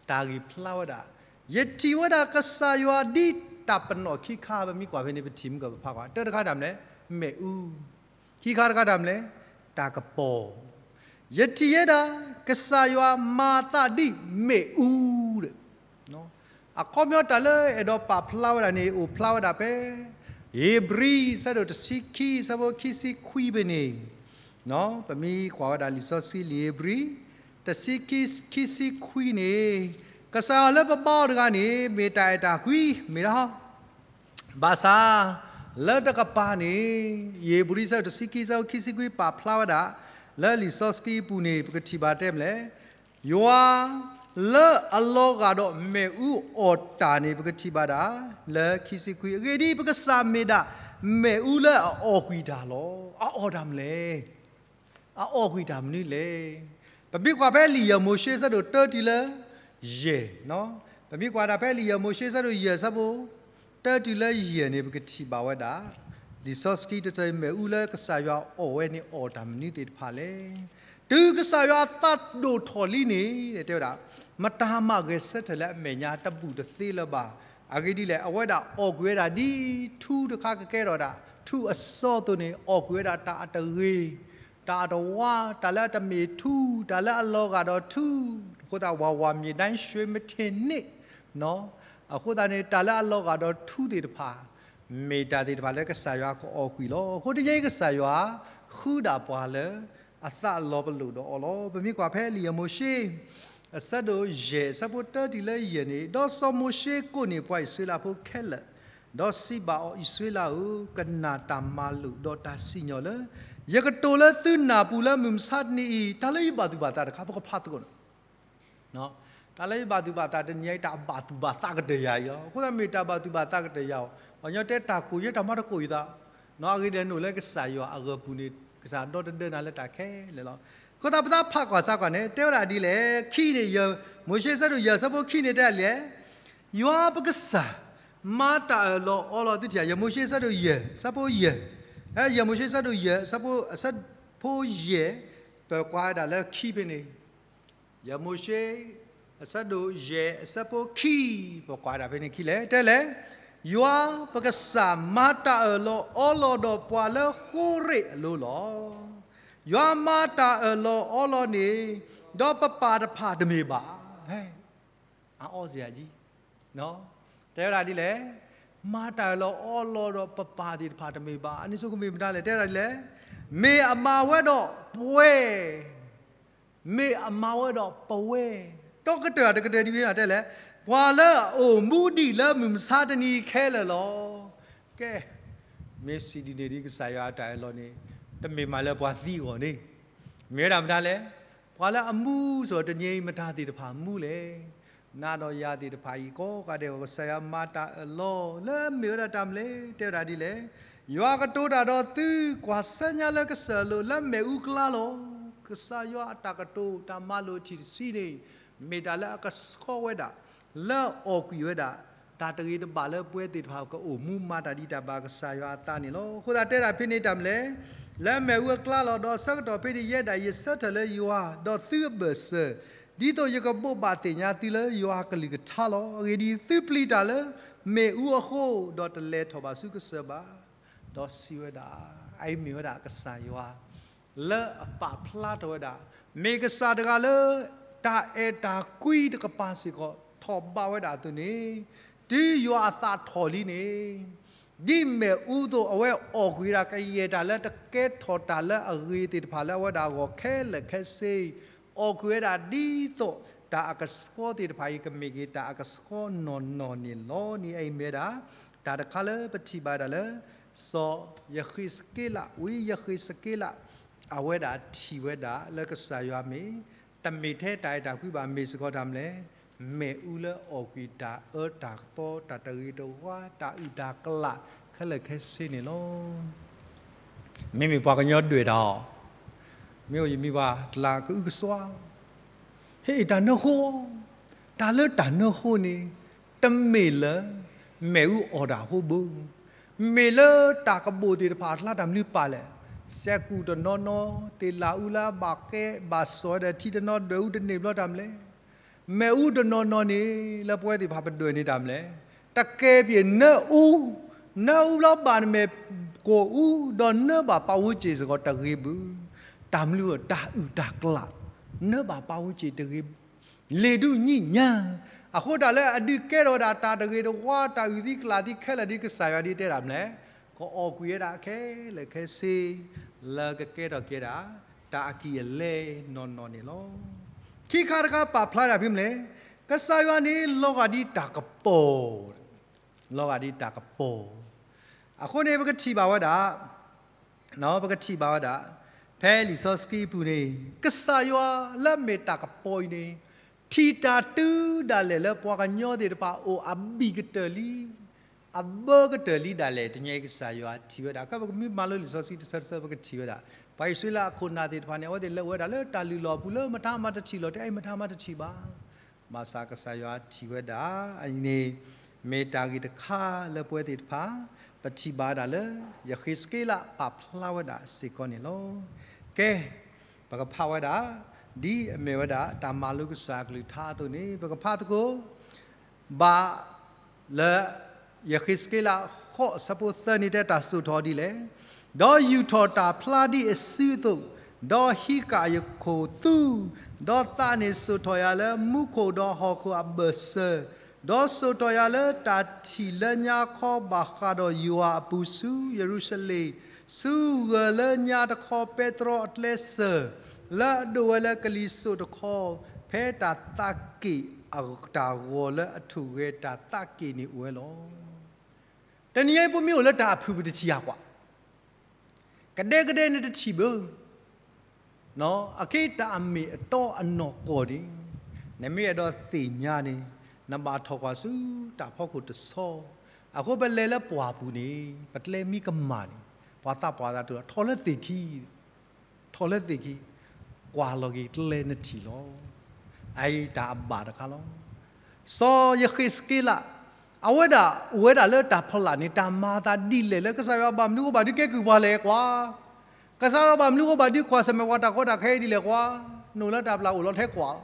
တၢ်ဂ့ၢ်ဖျါဝဲဒၣ်, ယထံၣ်ဝဲဒၣ်ကစၢ်ယွၤဒ်တၢ်ပနီၣ်ခံခါ ပမ့ၢ်ကွၢ်ဖဲန့ၣ် ပထံၣ်မုၢ်ကပဖးကွၢ် တၢတခါတၢ်မနုၤလဲၣ်, မ့ၣ်အူ, ခံခါတခါတၢ်မနုၤလဲၣ်, တၢ်ကပီၤ ယထံၣ်ဝဲဒၣ် ကစၢ်ယွၤမၤသးဒ်မ့ၣ်အူဒီး, အခီပညီတၢ်လၢအဲၣ်ဒိးပာ်ဖျါဝဲဒၣ်န့ၣ် အိၣ်ဖျါဝဲဒၣ်ဖဲ ဧ့ၤဘြံၤ အဆၢဒိၣ်တဆံခံ အဆၢဖိခံဆံခွံဖဲန့ၣ်, ပမ့ၢ်ကွၢ်ဝဲဒၣ်လံာ်စီဆှံလံာ်ဧ့ၤဘြံၤ တဆံခံ ခံဆံခွံန့ၣ်, ကစၢ်ယွၤလၢပဘါအီၤတဂၤန့ၣ် မ့ၢ်တၢ်အဲၣ်တၢ်ကွံ မ့ၢ်ဒၣ် ဘၣ်ဆၣ် လၢတကပၤန့ၣ်, ဧ့ၤဘြံၤ အဆၢဒိၣ်တဆံခံ အဆၢဖိခံဆံခွံ ပာ်ဖျါဝဲဒၣ်, လၢလံာ်စီဆှံအပူၤန့ၣ် ပကထံၣ်ဘၣ်တဲမနုၤလဲၣ်, ယွၤလၢအလီၤဂာ်ဒီးမ့ၣ်အူအီၣ်တၢ်န့ၣ် ပကထံၣ်ဘၣ်ဒၣ် လၢခံဆံခွံ, အဂ့ၢ်ဒ်အံၤ, ပကစၢ်မ့ၢ်ဒၣ်မ့ၣ်အူလၢအအီၣ်ကွံာ်တၢ်လီၤ. အအီၣ်တၢ်မနုၤလဲၣ် အအီၣ်ကွံာ်တၢ်မနုၤလဲၣ်. ပမ့ၢ်ကွၢ်ဖဲလံာ်ယဲၢ်မိၤၡ့ အဆၢဒိၣ်တၢတုၤလၢယဲၢ်, ပမ့ၢ်ကွၢ်ဒၣ်ဖဲလံာ်ယဲၢ်မိၤၡ့ အဆၢဒိၣ်ယဲၢ် အဆၢဖိတၢတုၤလၢယဲၢ်န့ၣ် ပကထံၣ်ဘၣ်ဝဲဒၣ် လံာ်စီဆှံတဆၢအံၤ မ့ၣ်အူလၢကစၢ်ယွၤအီၣ်ဝဲန့ၣ် အီၣ်တၢ်မနုၤသ့ၣ်တဖၣ်လဲၣ်. တုၤကစၢ်ယွၤအသးဒိၣ်ထီၣ်လံန့ၣ် တဲဝဲဒၣ်, မတၤမၤဂဲၤဆၢထၢၣ်လၢအမဲာ်ညါတဘူၣ်တသ့လၢၤဘၣ်. အဂ့ၢ်ဒ်လဲၣ်, အဝဲဒၣ်အီၣ်ကွံာ်ဝဲဒၣ်ဒ်ထူတခါကကဲထီၣ်ဒၣ်ထူအစီအသိးန့ၣ်, အီၣ်ကွံာ်ဝဲဒၣ်တၢ်အတဂ့ၤ, တၢ်အတဝါ, တၢ်လၢအတမ့ၢ်ထူ, တၢ်လၢအလီၤဂာ်ဒီးထူ, အဃိသတး ဝၤဝၤ မြေတိုင်းရွှေမထင်န့ၣ် အဃိသတးန့ၣ် တၢ်လၢအလီၤဂာ်ဒီးထူသ့ၣ်တဖၣ် မ့ၢ်တၢ်သ့ၣ်တဖၣ်လၢကစၢ်ယွၤကအီၣ်ကွံာ်လီၤ. အဃိတယဲအံၤ ကစၢ်ယွၤ ဃုဒၣ်ပှၤလၢအသးလီၤပလိာ်ဒီးအီၤလီၤ. ပမ့ၢ်ကွၢ်ဖဲလံာ်ယၤမိၤၡ့ အဆၢဒိၣ်ယဲၢ် အဆၢဖိတၢတုၤလၢယဲၢ်န့ၣ်, ဒီးစီၤမိၤၡ့ကိးန့ၢ်ပှၤအံၣ်စရ့လးဖိခဲလၢာ်, ဒီးစံးဘၣ်အီၤ, အံၣ်စရ့လးဧၢ, ကနၣ်တၢ်မၤလိာ်ဒီးတၢ်စံၣ်ညီၣ်လၢ ယကတိၤလၢသုနၢ်ပူၤလၢမုၢ်မဆါတနံၤအံၤ, တၢ်လၢယဘၣ်သူၣ်ဘၣ်သးတခါ ပကဖးသကိးန့ၣ် တၢ်လၢယဘၣ်သူၣ်ဘၣ်သးတနံၤအံၤ တၢ်ဘၣ်သူၣ်ဘၣ်သးကတၢၢ်ယၤအံၤလီၤ. အဃိသတးမ့ၢ်တၢ်ဘၣ်သူၣ်ဘၣ်သးကတၢၢ်ယၤအီၤ, ပှၤကညီတဲတၢ်ကိၢ်ယဲ တၢ်မၤတကိၢ်ယသး, အဂ့ၢ်ဒ်လဲၣ်န့ၣ်လၢကစၢ်ယွၤအဂီၢ်ပူၤန့ၣ် ကစၢ်ဒီတဒၢနၤလၢတၢ်ခဲလၢာ်လီၤ. အဃိသတးပသးဖးကွၢ်ဆါကွၢ်န့ၣ် တဲဝဲဒၣ်ဒ်လဲၣ်, ခံန့ၣ် ယဲၢ်မိၤၡ့ဆၢဒိၣ်ယဲၢ်ဆၢဖိခံန့ၣ်တဲဒ်လဲၣ်, ယွၤပကစၢ် မၤတၢ်အၢၣ်လီၤအီလီၤသုထံၣ်ဧါ, ယဲၢ်မိၤၡ့ဆၢဒိၣ်ယဲၢ် ဆၢဖိယဲၢ်, ယဲၢ်မိၤၡ့ဆၢဒိၣ်ယဲၢ် ဆၢဖိယဲၢ်, ပကွၢ်ဝဲဒၣ်လၢခံဖဲန့ၣ် ယဲၢ်မိၤၡ့ အဆၢဒိၣ်ယဲၢ် အဆၢဖိခံ, ပကွၢ်ဒၣ်ဖဲန့ၣ်ခံလဲၣ်, တဲလဲၣ်, ယွၤပကစၢ်မၤတၢ်အၢၣ်လီၤအီလီၤဒီးပှၤလၢဃိရ့ၣ်အလိၤလီၤ. ယွၤမၤတၢ်အၢၣ်လီၤအီလီၤန့ၣ်, ဒီးပပၢ်တဖၣ်တမ့ၢ်ဘၣ်. အအီစယၤကံ တဲဝဲဒၣ်ဒ်လဲၣ်, မၤတၢ်အၢၣ်လီၤအီလီၤဒီးပပၢ်သ့ၣ်တဖၣ်တမ့ၢ်ဘၣ်. အန့ၣ်ဆိကမိၣ်မတၤလဲၣ်, တဲဝဲဒၣ်ဒ်လဲၣ်, မ့ၢ်အမၤဝဲဒီးပဝဲ မ့ၢ်အမၤဝဲဒီးပဝဲ, ဒီးကတၢၢ်တကတၢၢ်ဒ်ဖဲတဲလဲၣ်, ပှၤလၢအအိၣ်မူဒံးလၢမုၢ်မဆါတနံၤခဲလၢာ်လီၤ. ကဲ, မ့ၢ်စံးဒ်န့ၣ်ဒ်ကစၢ်ယွၤအတၢ်အၢၣ်လီၤန့ၣ်, တမ့ၢ်မးလၢပှၤသံအဂီၢ်န့ၣ်, မ့ၢ်ဝဲဒၣ်မတၤလဲၣ်, ပှၤလၢအမူစ့ၢ်တနံၤအံၤ မတၤသ့ၣ်တဖၣ်မူလဲၣ်. နၤဒီးယၤသ့ၣ်တဖၣ်အံၤ ကိးဂၤဒဲး ကစၢ်ယွၤမၤတၢ်အၢၣ်လီၤလၢမ့ၢ်ဝဲဒၣ်တၢ်မနုၤလဲၣ်, တဲဝဲဒၣ်ဒ်လဲၣ်, ယွၤကတိၤတၢ်ဒီးသု, ကွၢ်ဆၢညါလၢကစၢၢ်လိၤလၢမ့ၣ်အူအကျါလီၤ. ကစၢ်ယွၤအတၢ်ကတိၤတၢ်မၤလိာ်ထံၣ်တဆံန့ၣ်, မ့ၢ်တၢ်လၢအကဆှီဝဲဒၣ် လၢအီၣ်ကွံာ်ဝဲဒၣ် တၢ်တဂ့ၤတဘၣ်လၢပဝဲသ့ၣ်တဖၣ်ကအိၣ်မူမၤတၢ်ဒ်တၢ်ဘၣ်ကစၢ်ယွၤအသးန့ၣ်လီၤ. အဃိသတးတဲဒၣ်ဖဲန့ၣ်တၢ်မနုၤလဲၣ်, လၢမ့ၣ်အူအကျါလီၤ. ဒီးဆၢကတီၢ်ဖဲန့ၣ် ယဲဒၣ်ယဆၢထၢၣ်လၢယွၤ, ဒီးသုအဘၢၣ်စၢၤ, ဒ်သိးယကဘိးဘၣ်သ့ၣ်ညါသုလၢယွၤအကလုၢ်ကထါလီၤ. အဂ့ၢ်ဒ်အံၤ, သုပျံၤတၢ်လၢမ့ၣ်အူအဃိ, ဒီးတလဲၤထီၣ်ဘၣ်ဆူကစၢၢ်ဘၣ်. ဒီးစံးဝဲဒၣ်, အအံၤမ့ၢ်ဝဲဒၣ်ကစၢ်ယွၤ လၢအပာ်ဖျါထီၣ်ဝဲဒၣ်, မ့ၢ်ကစၢ်တဂၤလၢ တၢ်အဲၣ်တၢ်ကွံတကပၤစ့ၢ်ကီး ထီၣ်ဘးဝဲဒၣ်အသိးန့ၣ်, တုၤယွၤအသးထီၣ်လံန့ၣ်, ဒ်မ့ၣ်အူအသိး အဝဲအီၣ်ကွံာ်ဝဲဒၣ်ကယဲၢ်တၢ်လၢတကဲထီၣ်တၢ်လၢအဂ့ၤသ့ၣ်တဖၣ်လၢအဝဲဒၣ်အဂီၢ်ခဲလၢာ်ခဲဆ့, အီၣ်ကွံာ်ဝဲဒၣ်ဒ်သိး တၢ်အကဆှီသ့ၣ်တဖၣ်အံၤ ကမ့ၢ်က့ၤတၢ်အကဆှီနီၢ်နီၢ်န့ၣ်လီၤန့ၣ်. အအံၤမ့ၢ်ဝဲဒၣ် တၢ်တခါလၢပထံၣ်ဘၣ်ဒၣ်လၢ စီၤယဃ့းစက့လး, ဝံယဃ့းစက့လး အဝဲဒၣ်ထံၣ်ဝဲဒၣ်လၢကစၢ်ယွၤမ့ၢ် တမ့ၢ်ထဲတၢ်အဲၣ်တၢ်ကွံဘၣ်, မ့ၢ်စ့ၢ်ကီးတၢ်မနုၤလဲၣ်, မ့ၣ်အူလၢအီၣ်ကွံာ်တၢ်အၢတၢ်သီ တၢ်တဂ့ၤတဝါ တၢ်အုၣ်တၢ်ကလၣ်ခဲလၢာ်ခဲဆ့န့ၣ်လီၤ. မ့မ့ၢ်ပှၤကညီဒွဲၣ်တၢ်အီၤ, မ့ၢ်အိၣ်ယမံၤပှၤတလးကအုကစွါ ဟ့ၣ်တၢ်နၢဃိ, တၢ်လၢတၢ်နၢဃိန့ၣ် တမ့ၢ်လၢ မ့ၣ်အူအီၣ်တၢ်အဃိဘၣ်, မ့ၢ်လၢတၢ်ကဘိၣ်သ့ၣ်တဖၣ်အကျါတၢ်မနုၤပာ်လဲၣ်, စဲးကူၣ်တနီၤနီၤ, သ့ၣ်လးအူလၢအဘၣ်ကဲဘၣ်စီၣ်ဝဲဒီးထံတနီၤဒွဲၣ်အူတန့ၢ်ဘျီတၢ်မနုၤလဲၣ်, မ့ၣ်အူတနီၤနီၤန့ၣ် လၢပဝဲသ့ၣ်တဖၣ်ပဒွဲၣ်န့ၢ်တၢ်မနုၤလဲၣ်, တကဲပှဲၤနၢအူ, နၢအူလၢဘၣ်နမဲာ်ကိၣ်အူ, ဒီးနၢဘၣ်ပာ်ဝူစ့ၣ်စ့ၢ်ကီးတဂ့ၤဘၣ်, တၢ်မနုၤအီၤ တၢ်အုၣ်တၢ်ကလၣ်, နၢဘၣ်ပာ်ဝူစ့ၣ်တဂ့ၤ လ့ၤဒုးညံညါ, အဃိတၢ်လၢအဒုးကဲထီၣ်ဝဲဒၣ်တၢ်တဂ့ၤတဝါ တၢ်အုၣ်သံကလၣ်သံခဲလၢာ်ဒ်ကစၢ်ယွၤဒ်တဲဒၣ်မနုၤလဲၣ်, ကအီၣ်ကွံာ်ဝဲဒၣ်ခဲလၢာ်ခဲဆ့ လၢကကဲထီၣ်ကဲဒၣ် တၢ်အကံၢ်အလဲနီၢ်နီၢ်န့ၣ်လီၤ. ခံခါတခါပာ်ဖျါဒၣ်ဖဲမနုၤလဲၣ်, ကစၢ်ယွၤန့ၣ် လီၤဂာ်ဒ်တၢ်ကပီၤ လီၤဂာ်ဒ်တၢ်ကပီၤ, အဃိန့ၣ် ပကထံၣ်ဘၣ်ဝဲဒၣ် ပကထံၣ်ဘၣ်ဝဲဒၣ် ဖဲလံာ်စီဆှံအပူၤန့ၣ် ကစၢ်ယွၤလၢအမ့ၢ်တၢ်ကပီၤအံၤန့ၣ် ထံၣ်တၢ်တုၤဒၣ်လဲာ်လၢပှၤကညီသ့ၣ်တဖၣ်အအိၣ်အဘံၣ်ကတၢၢ်လံ, အဘၢကတၢၢ်လံဒၣ်လဲာ် တနံၤအံၤကစၢ်ယွၤထံၣ်ဝဲဒၣ်. ကဲပကမ့ၢ်မၤလိလံာ်စီဆှံတဆၢတဆၢ ပကထံၣ်ဝဲဒၣ် ပှၤအံၣ်စရ့လးအခိၣ်နၢ်သ့ၣ်တဖၣ်န့ၣ် အဝဲသ့ၣ်လဲၤဝဲဒၣ်လၢတၢ်လုၢ်လီၢ်အပူၤလၢမတၤမးတထံၣ်လီၤ, တအဲၣ်မတၤမးတထံၣ်ဘၣ် ဘၣ်ဆၣ်ကစၢ်ယွၤထံၣ်ဝဲဒၣ်အံၤန့ၣ် မ့ၢ်တၢ်ဂ့ၢ်တခါလၢပဝဲသ့ၣ်တဖၣ် ပထံၣ်ဘၣ်ဝဲဒၣ်လၢ ယဃ့းစက့လးပာ်ဖျါဝဲဒၣ်စ့ၢ်ကီးန့ၣ်လီၤ. ကဲ, ပကဖးဝဲဒၣ် ဒ်အမ့ၢ်ဝဲဒၣ် တၢ်မၤလိကစၢ်အကလုၢ်ကထါအသိးန့ၣ် ပကဖးသကိး ဘၣ်လၢ ယဃ့းစက့လးဃိးအဆၢဖိသၢန့ၣ်တဲ တၢ်စိာ်ထီၣ်ဒ်လဲၣ်. ဒီးယူာ်ထီၣ်တၢ်ဖျါဒ်အစုအသိး, ဒီးဟံးဃာ်ယခိၣ်သူ, ဒီးသးန့ၣ်စိာ်ထီၣ်ယၤလၢမူခိၣ်ဒီးဟီၣ်ခိၣ်အဘၢၣ်စၢၤ, ဒီးစိာ်ထီၣ်ယၤလၢတၢ်ထံၣ်လၢညါခီဘၣ်ဃးဒီးယွၤအပူၤဆူယရူၤၡလ့ၣ်, ဆူဂၢၢ်လၢညါတခီ ပဲတြီအကျဲစၢၤ လၢအဒိၣ်ဝဲလၢကလံၤစိးတခီ, ဖဲတၢ်သးက့ၣ်အတၢ်ဂီၤလၢအထူၣ်ဂဲၤတၢ်သးက့ၣ်န့ၣ်အိၣ်ဝဲလီၤ. တနံၤညါအံၤ ပမ့ၢ်အိၣ်လၢတၢ်အဖုၣ်ပတထံၣ်ဧါကွၢ်, ကဒဲကဒဲန့ၣ်တထံၣ်ဘၣ်, အခဲအံၤတၢ်အမ့ၢ်အတီအနီၢ်ကီၢ်န့ၣ် နမ့ၢ်အဲၣ်ဒိးသ့ၣ်ညါန့ၣ် နဘၣ်ထီၣ်ကွၢ်ဆူတၢ်ဖီခိၣ်တဆီ, အဃိပလဲၤလၢပှၢ်ပူၤန့ၣ် ပကျဲမံကမၣ်န့ၣ် ပှၤသးပှၢ်သးတအိၣ် ထီၣ်လၢသ့ၣ်ခံ ထီၣ်လၢသ့ၣ်ခံ, ကွၢ်လီၤက့ၤကျဲနထံၣ်လီၤ. အအံၤတၢ်အဘၣ်တခါလီၤ. စီၤယဃ့းစက့လး အဝဲဒၣ်အိၣ်ဝဲဒၣ်လၢတၢ်ဖီလာ်န့ၣ် တၢ်မၤအသးဒ်လဲၣ်လၢကစၢ်ယွၤဘၣ်မနုၤအဃိဘၣ်ဒုးကဲကုၢ်ပှၤလဲၣ်ကွၢ်, ကစၢ်ယွၤဘၣ်မနုၤအဃိဘၣ်ဒုးကွၢ်ဆၢၣ်မဲာ်ပှၤတၢ်ကီတၢ်ခဲဒ်လဲၣ်ကွၢ်, နအိၣ်လၢတၢ်ပျၢ်အိၣ်လီၤထဲကွၢ်လီ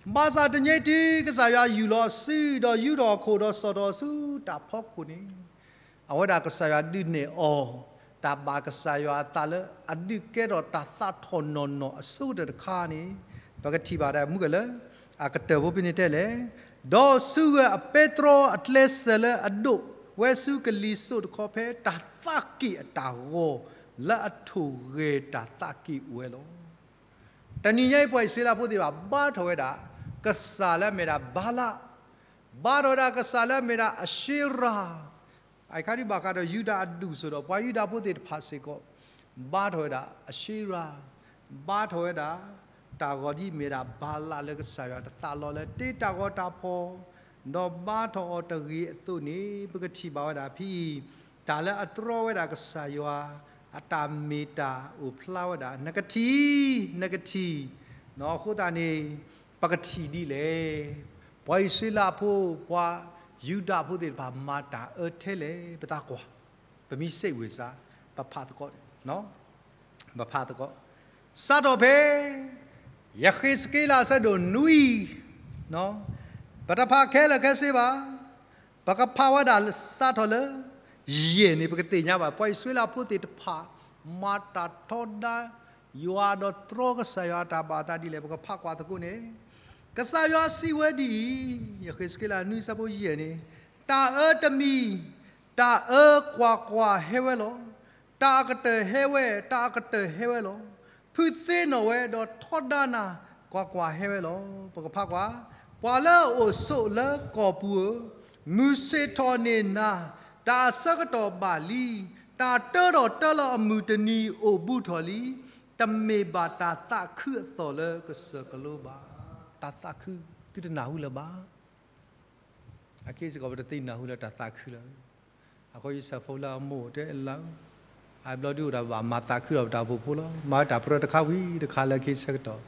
ၤ. ဘၣ်ဆၣ်တနံၤအံၤတုၤ ကစၢ်ယွၤယူၢ်လီၤအစု ဒီးယူၢ်ထီၣ်အခိၣ်ဒီးစိာ်ထီၣ်ဆူတၢ်ဖီခိၣ်န့ၣ် အဝဲဒၣ်ကစၢ်ယွၤဒုးနဲၣ်အီၤ တၢ်ဘၣ်ကစၢ်ယွၤအသးလၢအဒုးကဲထီၣ်တၢ်သးထီၣ်နီၢ်နီၢ်အဆိကတၢၢ်တခါန့ၣ် ပကထံၣ်ဘၣ်ဒၣ်မူကလၢ အကတၢၢ်ဖိဖဲန့ၣ်တဲလဲၣ်, ဒီးဆူဂၢၢ်အပဲတြီအကျဲစၢၤလၢအဒိၣ်ဝဲဆူကလံၤစိးတခီ ဖဲတၢ်သးက့ၣ်အတၢ်ဂီၤ လၢအထူၣ်ဂဲၤတၢ်သးက့ၣ်အိၣ်ဝဲလီၤ. တနံၤညါအံၤ ပှၤအံၣ်စရ့လးဖိသ့ၣ်တဖၣ် ဘါထီၣ်ဝဲဒၣ် ကစၢ်လၢအမ့ၢ်ဒၣ်ဘၤလး, ဘါထီၣ်ဝဲဒၣ်ကစၢ်လၢအမ့ၢ်ဒၣ်အၡ့ရၤ, အခါဒ်ဘၣ်ဃးဒီးယူဒၤအဒူၣ်အသိးဒီး ပှၤယူဒၤဖိသ့ၣ်တဖၣ်စ့ၢ်ကီး ဘါထီၣ်ဝဲဒၣ်အၡ့ရၤ, ဘါထီၣ်ဝဲဒၣ် တၢ်ဂီၤဒ်အမ့ၢ်ဒၣ်ဘၤလးလၢကစၢ်ယွၤတသးလီလၢတ့တၢ်ဂီၤတၢ်ဖီၣ်, ဒီးဘါထီၣ်အီၤတဂ့ၤအသိးန့ၣ် ပကထံၣ်ဘၣ်ဝဲဒၣ်ဖဲအံၤ တၢ်လၢအတြီဝဲဒၣ်ကစၢ်ယွၤ အတၢ်မ့ၢ်တၢ်အိၣ်ဖျါဝဲဒၣ် နကထံၣ်, နကထံၣ်, အဃိသတးန့ၣ် ပကထံၣ်ဒ်လဲၣ်. ပှၤအံၣ်စရ့လးဖိ ပှၤယူဒၤဖိသ့ၣ်တဖၣ် မၤတၢ်အၢထဲလဲၣ် ပသးကွၢ်, ပမ့ၢ်စံးဝဲစ့ၢ် ပဖးသကိး ပဖးသကိး, စးထီၣ်ဖဲ ယဃ့းစက့လးအဆၢဒိၣ်နွံ, ပတဖးခဲလၢာ်ခဲဆ့ဘၣ်, ပကဖးဝဲဒၣ်စးထီၣ်လၢ ယဲၢ်န့ၣ် ပကသ့ၣ်ညါဘၣ် ပှၤအံၣ်စရ့လးဖိသ့ၣ်တဖၣ် မၤတၢ်ထီဒါ ယွၤဒီးတြီကစၢ်ယွၤအတၢ်ဘၣ်အသးဒ်လဲၣ် ပကဖးကွၢ်သကိးန့ၣ်, ကစၢ်ယွၤစံးဝဲဒ်အံၤ, ယဃ့းစက့လးနွံအဆၢဖိယဲၢ်န့ၣ်, တၢ်အၢတမံၤ, တၢ်အၢကွၢ်ကွၢ်ဟဲဝဲလီၤ. တၢ်အကတၢၢ်ဟဲဝဲ, တၢ်အကတၢၢ်ဟဲဝဲလီၤ. ဖုသ့နီၣ်ဝဲဒီးထီဒါနၤ ကွၢ်ကွၢ်ဟဲဝဲလီၤ. ပကဖးကွၢ်, ပှၤလၢအအိၣ်ဆိးလၢကီၢ်ပူၤဧၢ, မုၢ်ဆ့ၣ်ထီၣ်န့ၢ်နၤ, တၢ်အဆၢကတီၢ်ဘၣ်လံ, တၢ်တၢထီၣ်တၢလီၤအမုၢ်တနံၤအိၣ်ဘူးထီၣ်လံ, တမ့ၢ်ဘၣ်တၢ်သးခုအသီၣ်လၢကစၢၢ်ကလိဘၣ်. တၢ်သးခု သုတနၢ်ဟူလၢၤဘၣ်. အခဲစ့ၢ်ကီး ပတသ့နၢ်ဟူလၢတၢ်သးခုလၢၤ. အဃိယဆၢဖိလၢအမိၢ်တဲလၢ အဘျီဒုးအိၣ်ဒၣ်ဘၣ်မၤသးခုဒီးပတၢ်အိၣ်ဖှိၣ်ဖိလီၤ. မၤတၢ်ပြၢတခါဝံၤတခါလၢခံဆၢကတီၢ်,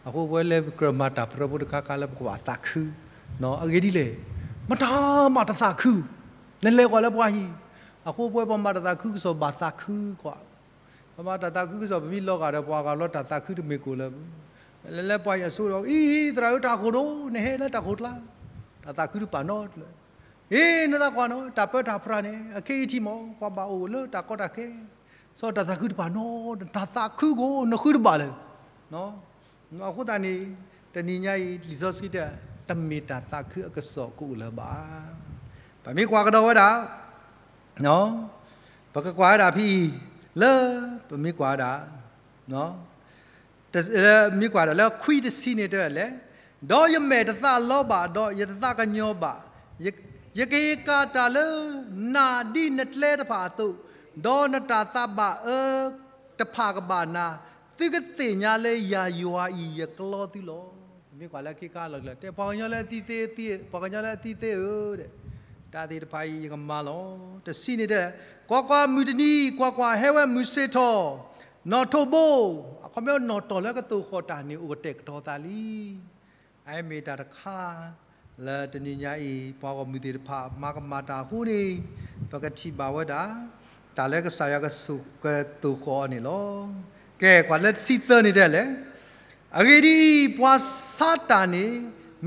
အဃိပဝဲလဲၤကြၢးမၤတၢ်ပြၢဖိတခါခါလၢပကဘၣ်သးခု, အဂ့ၢ်ဒ်လဲၣ်, မတၤမၤတသးခု, နလဲၤကွၢ်လၢပှၤဟံၣ်, အဃိပဝဲပှၤမၤတၢ်သးခုကစီၣ်ဘၣ်သးခုကွၢ် ပမၤတၢ်သးခုကစီၣ် ပမ့ၢ်လီၤဂာ်ဒီးပှၤဂၤလီၤ တၢ်သးခုတမ့ၢ်ကိၣ်လၢၤ, လဲၤလၢပှၤဟံၣ်အဆိဒီး အံၤ သရၣ်ဧၢ တၢ်ခိၣ်ဒိၣ် နဟဲလၢတၢ်ခိၣ်ကျါ, တၢ်သးခုတပာ်နီတလၢၤ, အ့ နသးကွၢ်နီၤ တၢ်ပၢတၢ်ပြးန့ၣ် အခဲအံၤထံၣ်မး ပှၤဘၣ်အိၣ်လၢတၢ်ကီတၢ်ခဲ, စီၤတၢ်သးခုတပာ်နီတလၢၤ တၢ်သးခုကိး နဃုတဘၣ်လၢၤ, အဃိသတးန့ၣ် တနံၤညါအံၤ လံာ်စီဆှံတဲ တမ့ၢ်တၢ်သးခုအကစီၣ်ကအိၣ်လၢၤဘၣ်. ပမ့ၢ်ကွၢ်ကဒီးဝဲဒၣ် ပကကွၢ်ဝဲဒၣ်ဖဲအံၤ လၢ ပမ့ၢ်ကွၢ်ဝဲဒၣ် တ မ့ၢ်ကွၢ်ဒၣ်လၢခွံတဆံန့ၣ်တဲဒၣ်လဲၣ်, ဒီးယမဲာ်တသးလီဘၣ် ဒီးယတသးကညီၤဘၣ်, ယ ယကဟ့ၣ်ကၣ်တၢ်လၢနၤဒ်နကျဲတဖၣ်အသိး, ဒီးနတၢ်သးဘၣ်အၢတဖၣ်ကဘၣ်နၤ, သုကသ့ၣ်ညါလၢယၤယွၤအံၤယကျီသုလီၤ. ပမ့ၢ်ကွၢ်လၢခံခါလီၤကျၢၤ တဲပှၤကညီလၢအသံသ့ ပှၤကညီလၢအသံသ့ဧၢ, တၢ်သ့ၣ်တဖၣ်အံၤယကမၤလီၤ. တဆံန့ၣ်တဲ ကွၢ်ကွၢ်မုၢ်တနံၤ ကွၢ်ကွၢ်ဟဲဝဲမုၢ်ဆ့ၣ်ထီၣ်, နီၣ်ထိးဘိ, အခီပညီနီၣ်တီၢ်လၢကသိၣ်ဃီၣ်တၢ်န့ၣ် အိၣ်ကတဲာ်ကတီၤသးလံ. အမ့ၢ်တၢ်တခါ လၢတနံၤညါအံၤ ပှၤဂီၢ်မုၢ်သ့ၣ်တဖၣ် မၤကမၣ်တၢ်အဃိန့ၣ် ပကထံၣ်ဘၣ်ဝဲဒၣ် တၢ်လၢကစၢ်ယွၤကသိၣ်ဃီၣ်အီၤန့ၣ်လီၤ. ကဲ ကွၢ်လၢတဆံသၢန့ၣ်တဲလဲၣ်, အဂ့ၢ်ဒ်အံၤ, ပှၤဆါတၢ်န့ၣ်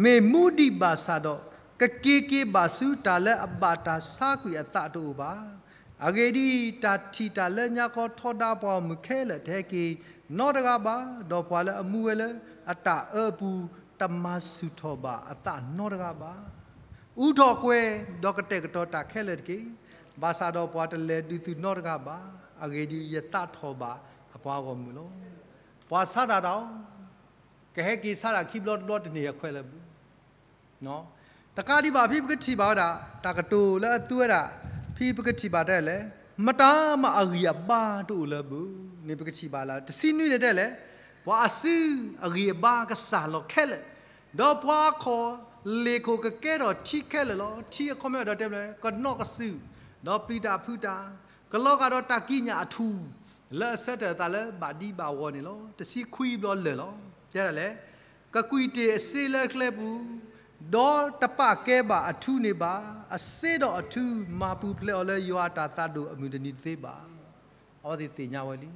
မ့ၢ်မူဒံးဘၣ်ဆၣ်ဒီး, ကက့ၤက့ၤဘၣ်ဆူတၢ်လၢအဘၣ်တၢ်ဆါကွံာ်အသးတအိၣ်ဘၣ်. အဂ့ၢ်ဒ်အံၤ, တၢ်ထံၣ်တၢ်လၢညါခီထီဒါပှၤဂီၢ်မုၢ်ခဲလၢာ်တဟဲက့ၤနီတဂၤဘၣ်, ဒီးပှၤလၢအမူဝဲလၢအတၢ်အၢအပူၤ တမၤဆူၣ်ထီၣ်ဘၣ်အသးနီတဂၤဘၣ်. အူထီၣ်ကွဲၤ, ဒီးကတဲာ်ကတီၤတၢ်ခဲလၢာ်တက့ၢ်. ဘၣ်ဆၣ်ဒီးပှၤတလဲၤဒုးသုနီတဂၤဘၣ်. အဂ့ၢ်ဒ်အံၤ, ယသးထီၣ်ဘၣ်အပှၤဂီၢ်မုၢ်လီၤ. ပှၤဆါတၢ်ဒီး ကဟဲက့ၤဆါတၢ်ခံဘျီတဘျီတန့ၢ်အခွဲးလၢၤဘၣ်. တကးဒံးဘၣ် ဖဲပကထံၣ်ဘၣ်ဝဲဒၣ် တၢ်ကတိၤလၢအသူဝဲဒၣ်, ဖဲပကထံၣ်ဘၣ်တဲလဲၣ်, မတၤမးအဂံၢ်အဘါတအိၣ်လၢၤဘၣ်န့ၣ် ပကထံၣ်ဘၣ်လၢ တဆံနွံန့ၣ်တဲလဲၣ်, ပှၤအစုအဂံၢ်အဘါကစၢ်လီၤခဲလၢာ်, ဒီးပှၤခီၣ်လ့ၣ်ခိၣ်ကကဲထီၣ်ထံခဲလၢာ်လီၤ. ထံအခီပညီဒီးတဲမလဲၣ်, ကနီၣ်ကစုာ်, ဒီးပျံၤတၢ်ဖုးတၢ်, ကလီၤဂာ်ဒီးတၢ်ကံးညာ်အထူၣ် လၢအဆၢထၢၣ်အသးလၢဘၣ်ဒံးဘၣ်ဂီၢ်န့ၣ်လီၤ. တဆံခွံဘျီလၢာ်လီၤ. တဲဒၣ်လဲၣ်, ကကွံာ်တ့ၢ်အစ့လၢကျဲပူၤ, ဒီးတပာ်ကဲဘၣ်အထူန့ၣ်ဘၣ်. အစ့ဒီးအထူမၤပူၤဖျဲးအီၤလၢယွၤအတၢ်သးဒိၣ်အမုၢ်တနံၤတသ့ဘၣ်. အဝဲသ့ၣ်သ့ၣ်ညါဝဲလံ.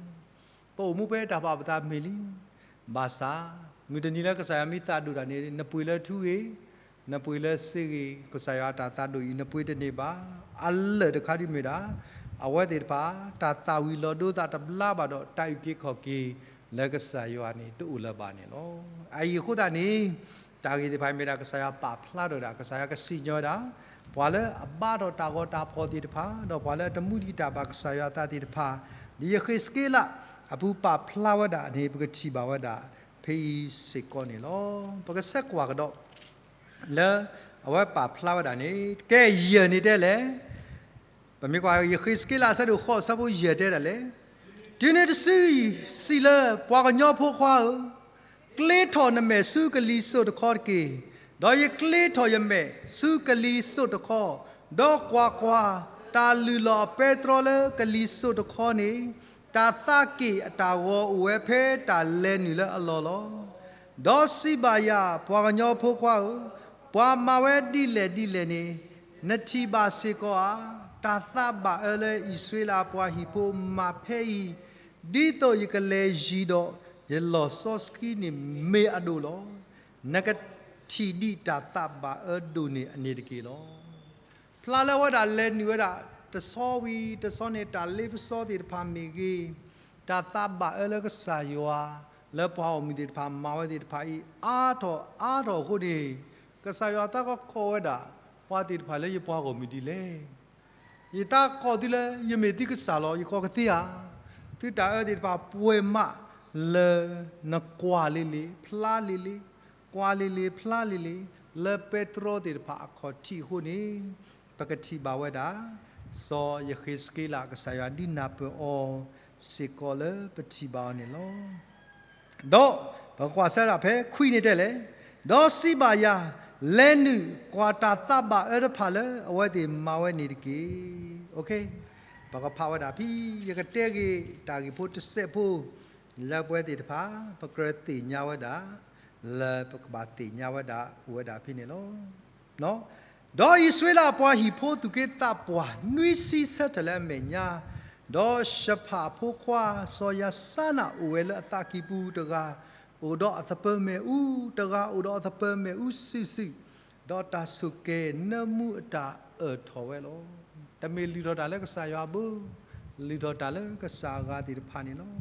ပအိၣ်မူဖဲတၢ်ဘၣ်ပသးမ့ၢ်လံ. ဘၣ်ဆၣ်, မုၢ်တနံၤလၢကစၢ်ယွၤမ့ၢ်သးဒိၣ်တၢ်န့ၣ် နပှ့ၤလၢထူဂ့ၤ, နပှ့ၤလၢစ့ဂ့ၤ, ကစၢ်ယွၤအတၢ်သးဒိၣ်အံၤ နပှ့ၤတန့ၢ်ဘၣ်. အလၢာ်တခါဒ်မ့ၢ်ဒၣ်, အဝဲသ့ၣ်တဖၣ် တၢ်သၣ်ဝံၤလီၤဒိသးတဘျါဘၣ်ဒီး တၢ်အုၣ်က့ၤခီၣ်က့ၤလၢကစၢ်ယွၤန့ၣ် တအိၣ်လၢၤဘၣ်န့ၣ်လီၤ. အအံၤအဃိသတးန့ၣ်, တၢ်ဂ့ၢ်သ့ၣ်တဖၣ်မ့ၢ်ဒၣ် ကစၢ်ယွၤပာ်ဖျါထီၣ်ဝဲဒၣ်, ကစၢ်ယွၤကစံၣ်ညီၣ်ဝဲဒၣ် ပှၤလၢအဘါထီၣ်တၢ်ဂီၤတၢ်ဖှီၣ်သ့ၣ်တဖၣ်, ဒီးပှၤလၢအတမူဒံးတၢ်ဘၣ်ကစၢ်ယွၤအသးသ့ၣ်တဖၣ်, ဒ်ယဃ့းစက့လးအပူၤပာ်ဖျါဝဲဒၣ်န့ၣ် ပကထံၣ်ဘၣ်ဝဲဒၣ်ဖဲအံၤစ့ၢ်ကီးန့ၣ်လီၤ. ပကဆဲးကွၢ်ကဒီး လၢအဝဲပာ်ဖျါဝဲဒၣ်န့ၣ် ကဲယဲၢ်န့ၣ်တဲလဲၣ်. ပမ့ၢ်ကွၢ်ယဃ့းစက့လးအဆၢဒိၣ်ဃိးအဆၢဖိယဲၢ်တဲဒၣ်လဲၣ်, တုၤနုၤတစု စံးလၢပှၤကညီဖိခွါဧၢ, ကျ့ထီၣ်နမဲာ်ဆူကလံၤစိးတခီတက့ၢ်. ဒီးယကျ့ထီၣ်ယမဲာ်ဆူကလံၤစိးတခီ, ဒီးကွၢ်ကွၢ်, တၢ်လုၢ်လီၤအပဲတြီလၢကလံၤစိးတခီန့ၣ်, တၢ်သးက့ၣ်အတၢ်ဂီၤအိၣ်ဝဲဖဲတၢ်လဲၤနုာ်လၢအလီၢ်လီၤ. ဒီးစံးဘၣ်ယၤ, ပှၤကညီဖိခွါဧၢ, ပှၤမၤဝဲဒ်လဲၣ်ဒ်လဲၣ်န့ၣ် နထံၣ်ဘၣ်စ့ၢ်ကီးဧါ. တၢ်သးဘၣ်အၢလၢအံၣ်စရ့လးအပှၤဟံၣ်ဖိမၤဖဲအံၤ, ဒ်သိးယကလဲၤယံၤဒီးယလီၢ်စီဆှံန့ၣ်မ့ၢ်အဒိၣ်လီၤ. နကထံၣ်ဒံးတၢ်သးဘၣ်အၢဒိၣ်န့ၢ်အန့ၣ်တက့ၢ်လီၤ. ဖျါလၢအဝဲဒၣ်လဲၤနုာ်ဝဲဒၣ် တဆီဝံၤတဆီန့ၣ် တၢ်လ့ပစီသ့ၣ်တဖၣ်မ့ၢ်ဂ့ၤ, တၢ်သးဘၣ်အၢလၢကစၢ်ယွၤ လၢပှၤဂီၢ်မုၢ်သ့ၣ်တဖၣ်မၤဝဲသ့ၣ်တဖၣ်အံၤ အါထီၣ်အါထီၣ်အဃိန့ၣ်, ကစၢ်ယွၤသးကကိးဝဲဒၣ် ပှၤသ့ၣ်တဖၣ်လၢယပှၤဂီၢ်မုၢ်ဒ်လဲၣ်. ယသးကိးသုလၢယမ့ၢ်သုကစၢ်လီၤ, ယကိးကသ့ဧါ. သုတၢ်အၢသ့ၣ်တဖၣ်ပှဲၤမးလၢနကွၢ်လံၤလံၤ ဖျါလံၤလံၤ, ကွၢ်လံၤလံၤ ဖျါလံၤလံၤ လၢပဲတြီသ့ၣ်တဖၣ်အခီၣ်ထံးအဃိန့ၣ်, ပကထံၣ်ဘၣ်ဝဲဒၣ် စီၤယဃ့းစက့လး ကစၢ်ယွၤဒုးနၢ်ပၢၢ်အီၤစ့ၢ်ကီးလၢပထံၣ်ဘၣ်အီၤန့ၣ်လီၤ. ဒီးပကကွၢ်ဆၢဒၣ်ဖဲခွံန့ၣ်တဲလဲၣ်, ဒီးစံးဘၣ်ယၤ, လဲၤနုာ်ကွၢ်တၢ်သးဘၣ်အၢတဖၣ်လၢအဝဲသ့ၣ်မၤဝဲန့ၣ်တက့ၢ်. ပကဖးဝဲဒၣ်ဖဲ ယကတဲဂ့ၤတၢ်ဂ့ၢ်ဖိတစဲးဖိ လၢပဝဲသ့ၣ်တဖၣ် ပကြၢးသ့ၣ်ညါဝဲဒၣ် လၢပကဘၣ်သ့ၣ်ညါဝဲဒၣ်အိၣ်ဝဲဒၣ်ဖဲန့ၣ်လီၤ. ဒီးအံၣ်စရ့လးအပှၤဟံၣ်ဖိသူၣ်က့သးပှၢ်နွံဆံဆၢထၢၣ်လၢအမဲာ်ညါ, ဒီးၡဖၣ်အဖိခွါစီၤယၤစါနးအိၣ်ဝဲလၢအသးကံၢ်ပူၤ, တဂၤအိၣ်ဒီးအသပၢၤမ့ၣ်အူ, တဂၤအိၣ်ဒီးအသပၢၤမ့ၣ်အူစုာ်စုာ်, ဒီးတၢ်ဆိၣ်ကဲၤနၢမူအတၢ်အၢၣ်ထီၣ်ဝဲလီၤ. တမ့ၢ်လုၢ်ထီၣ်တၢ်လၢကစၢ်ယွၤဘၣ်, လုၢ်ထီၣ်တၢ်လၢကစၢ်အဂၤသ့ၣ်တဖၣ်န့ၣ်လီၤ.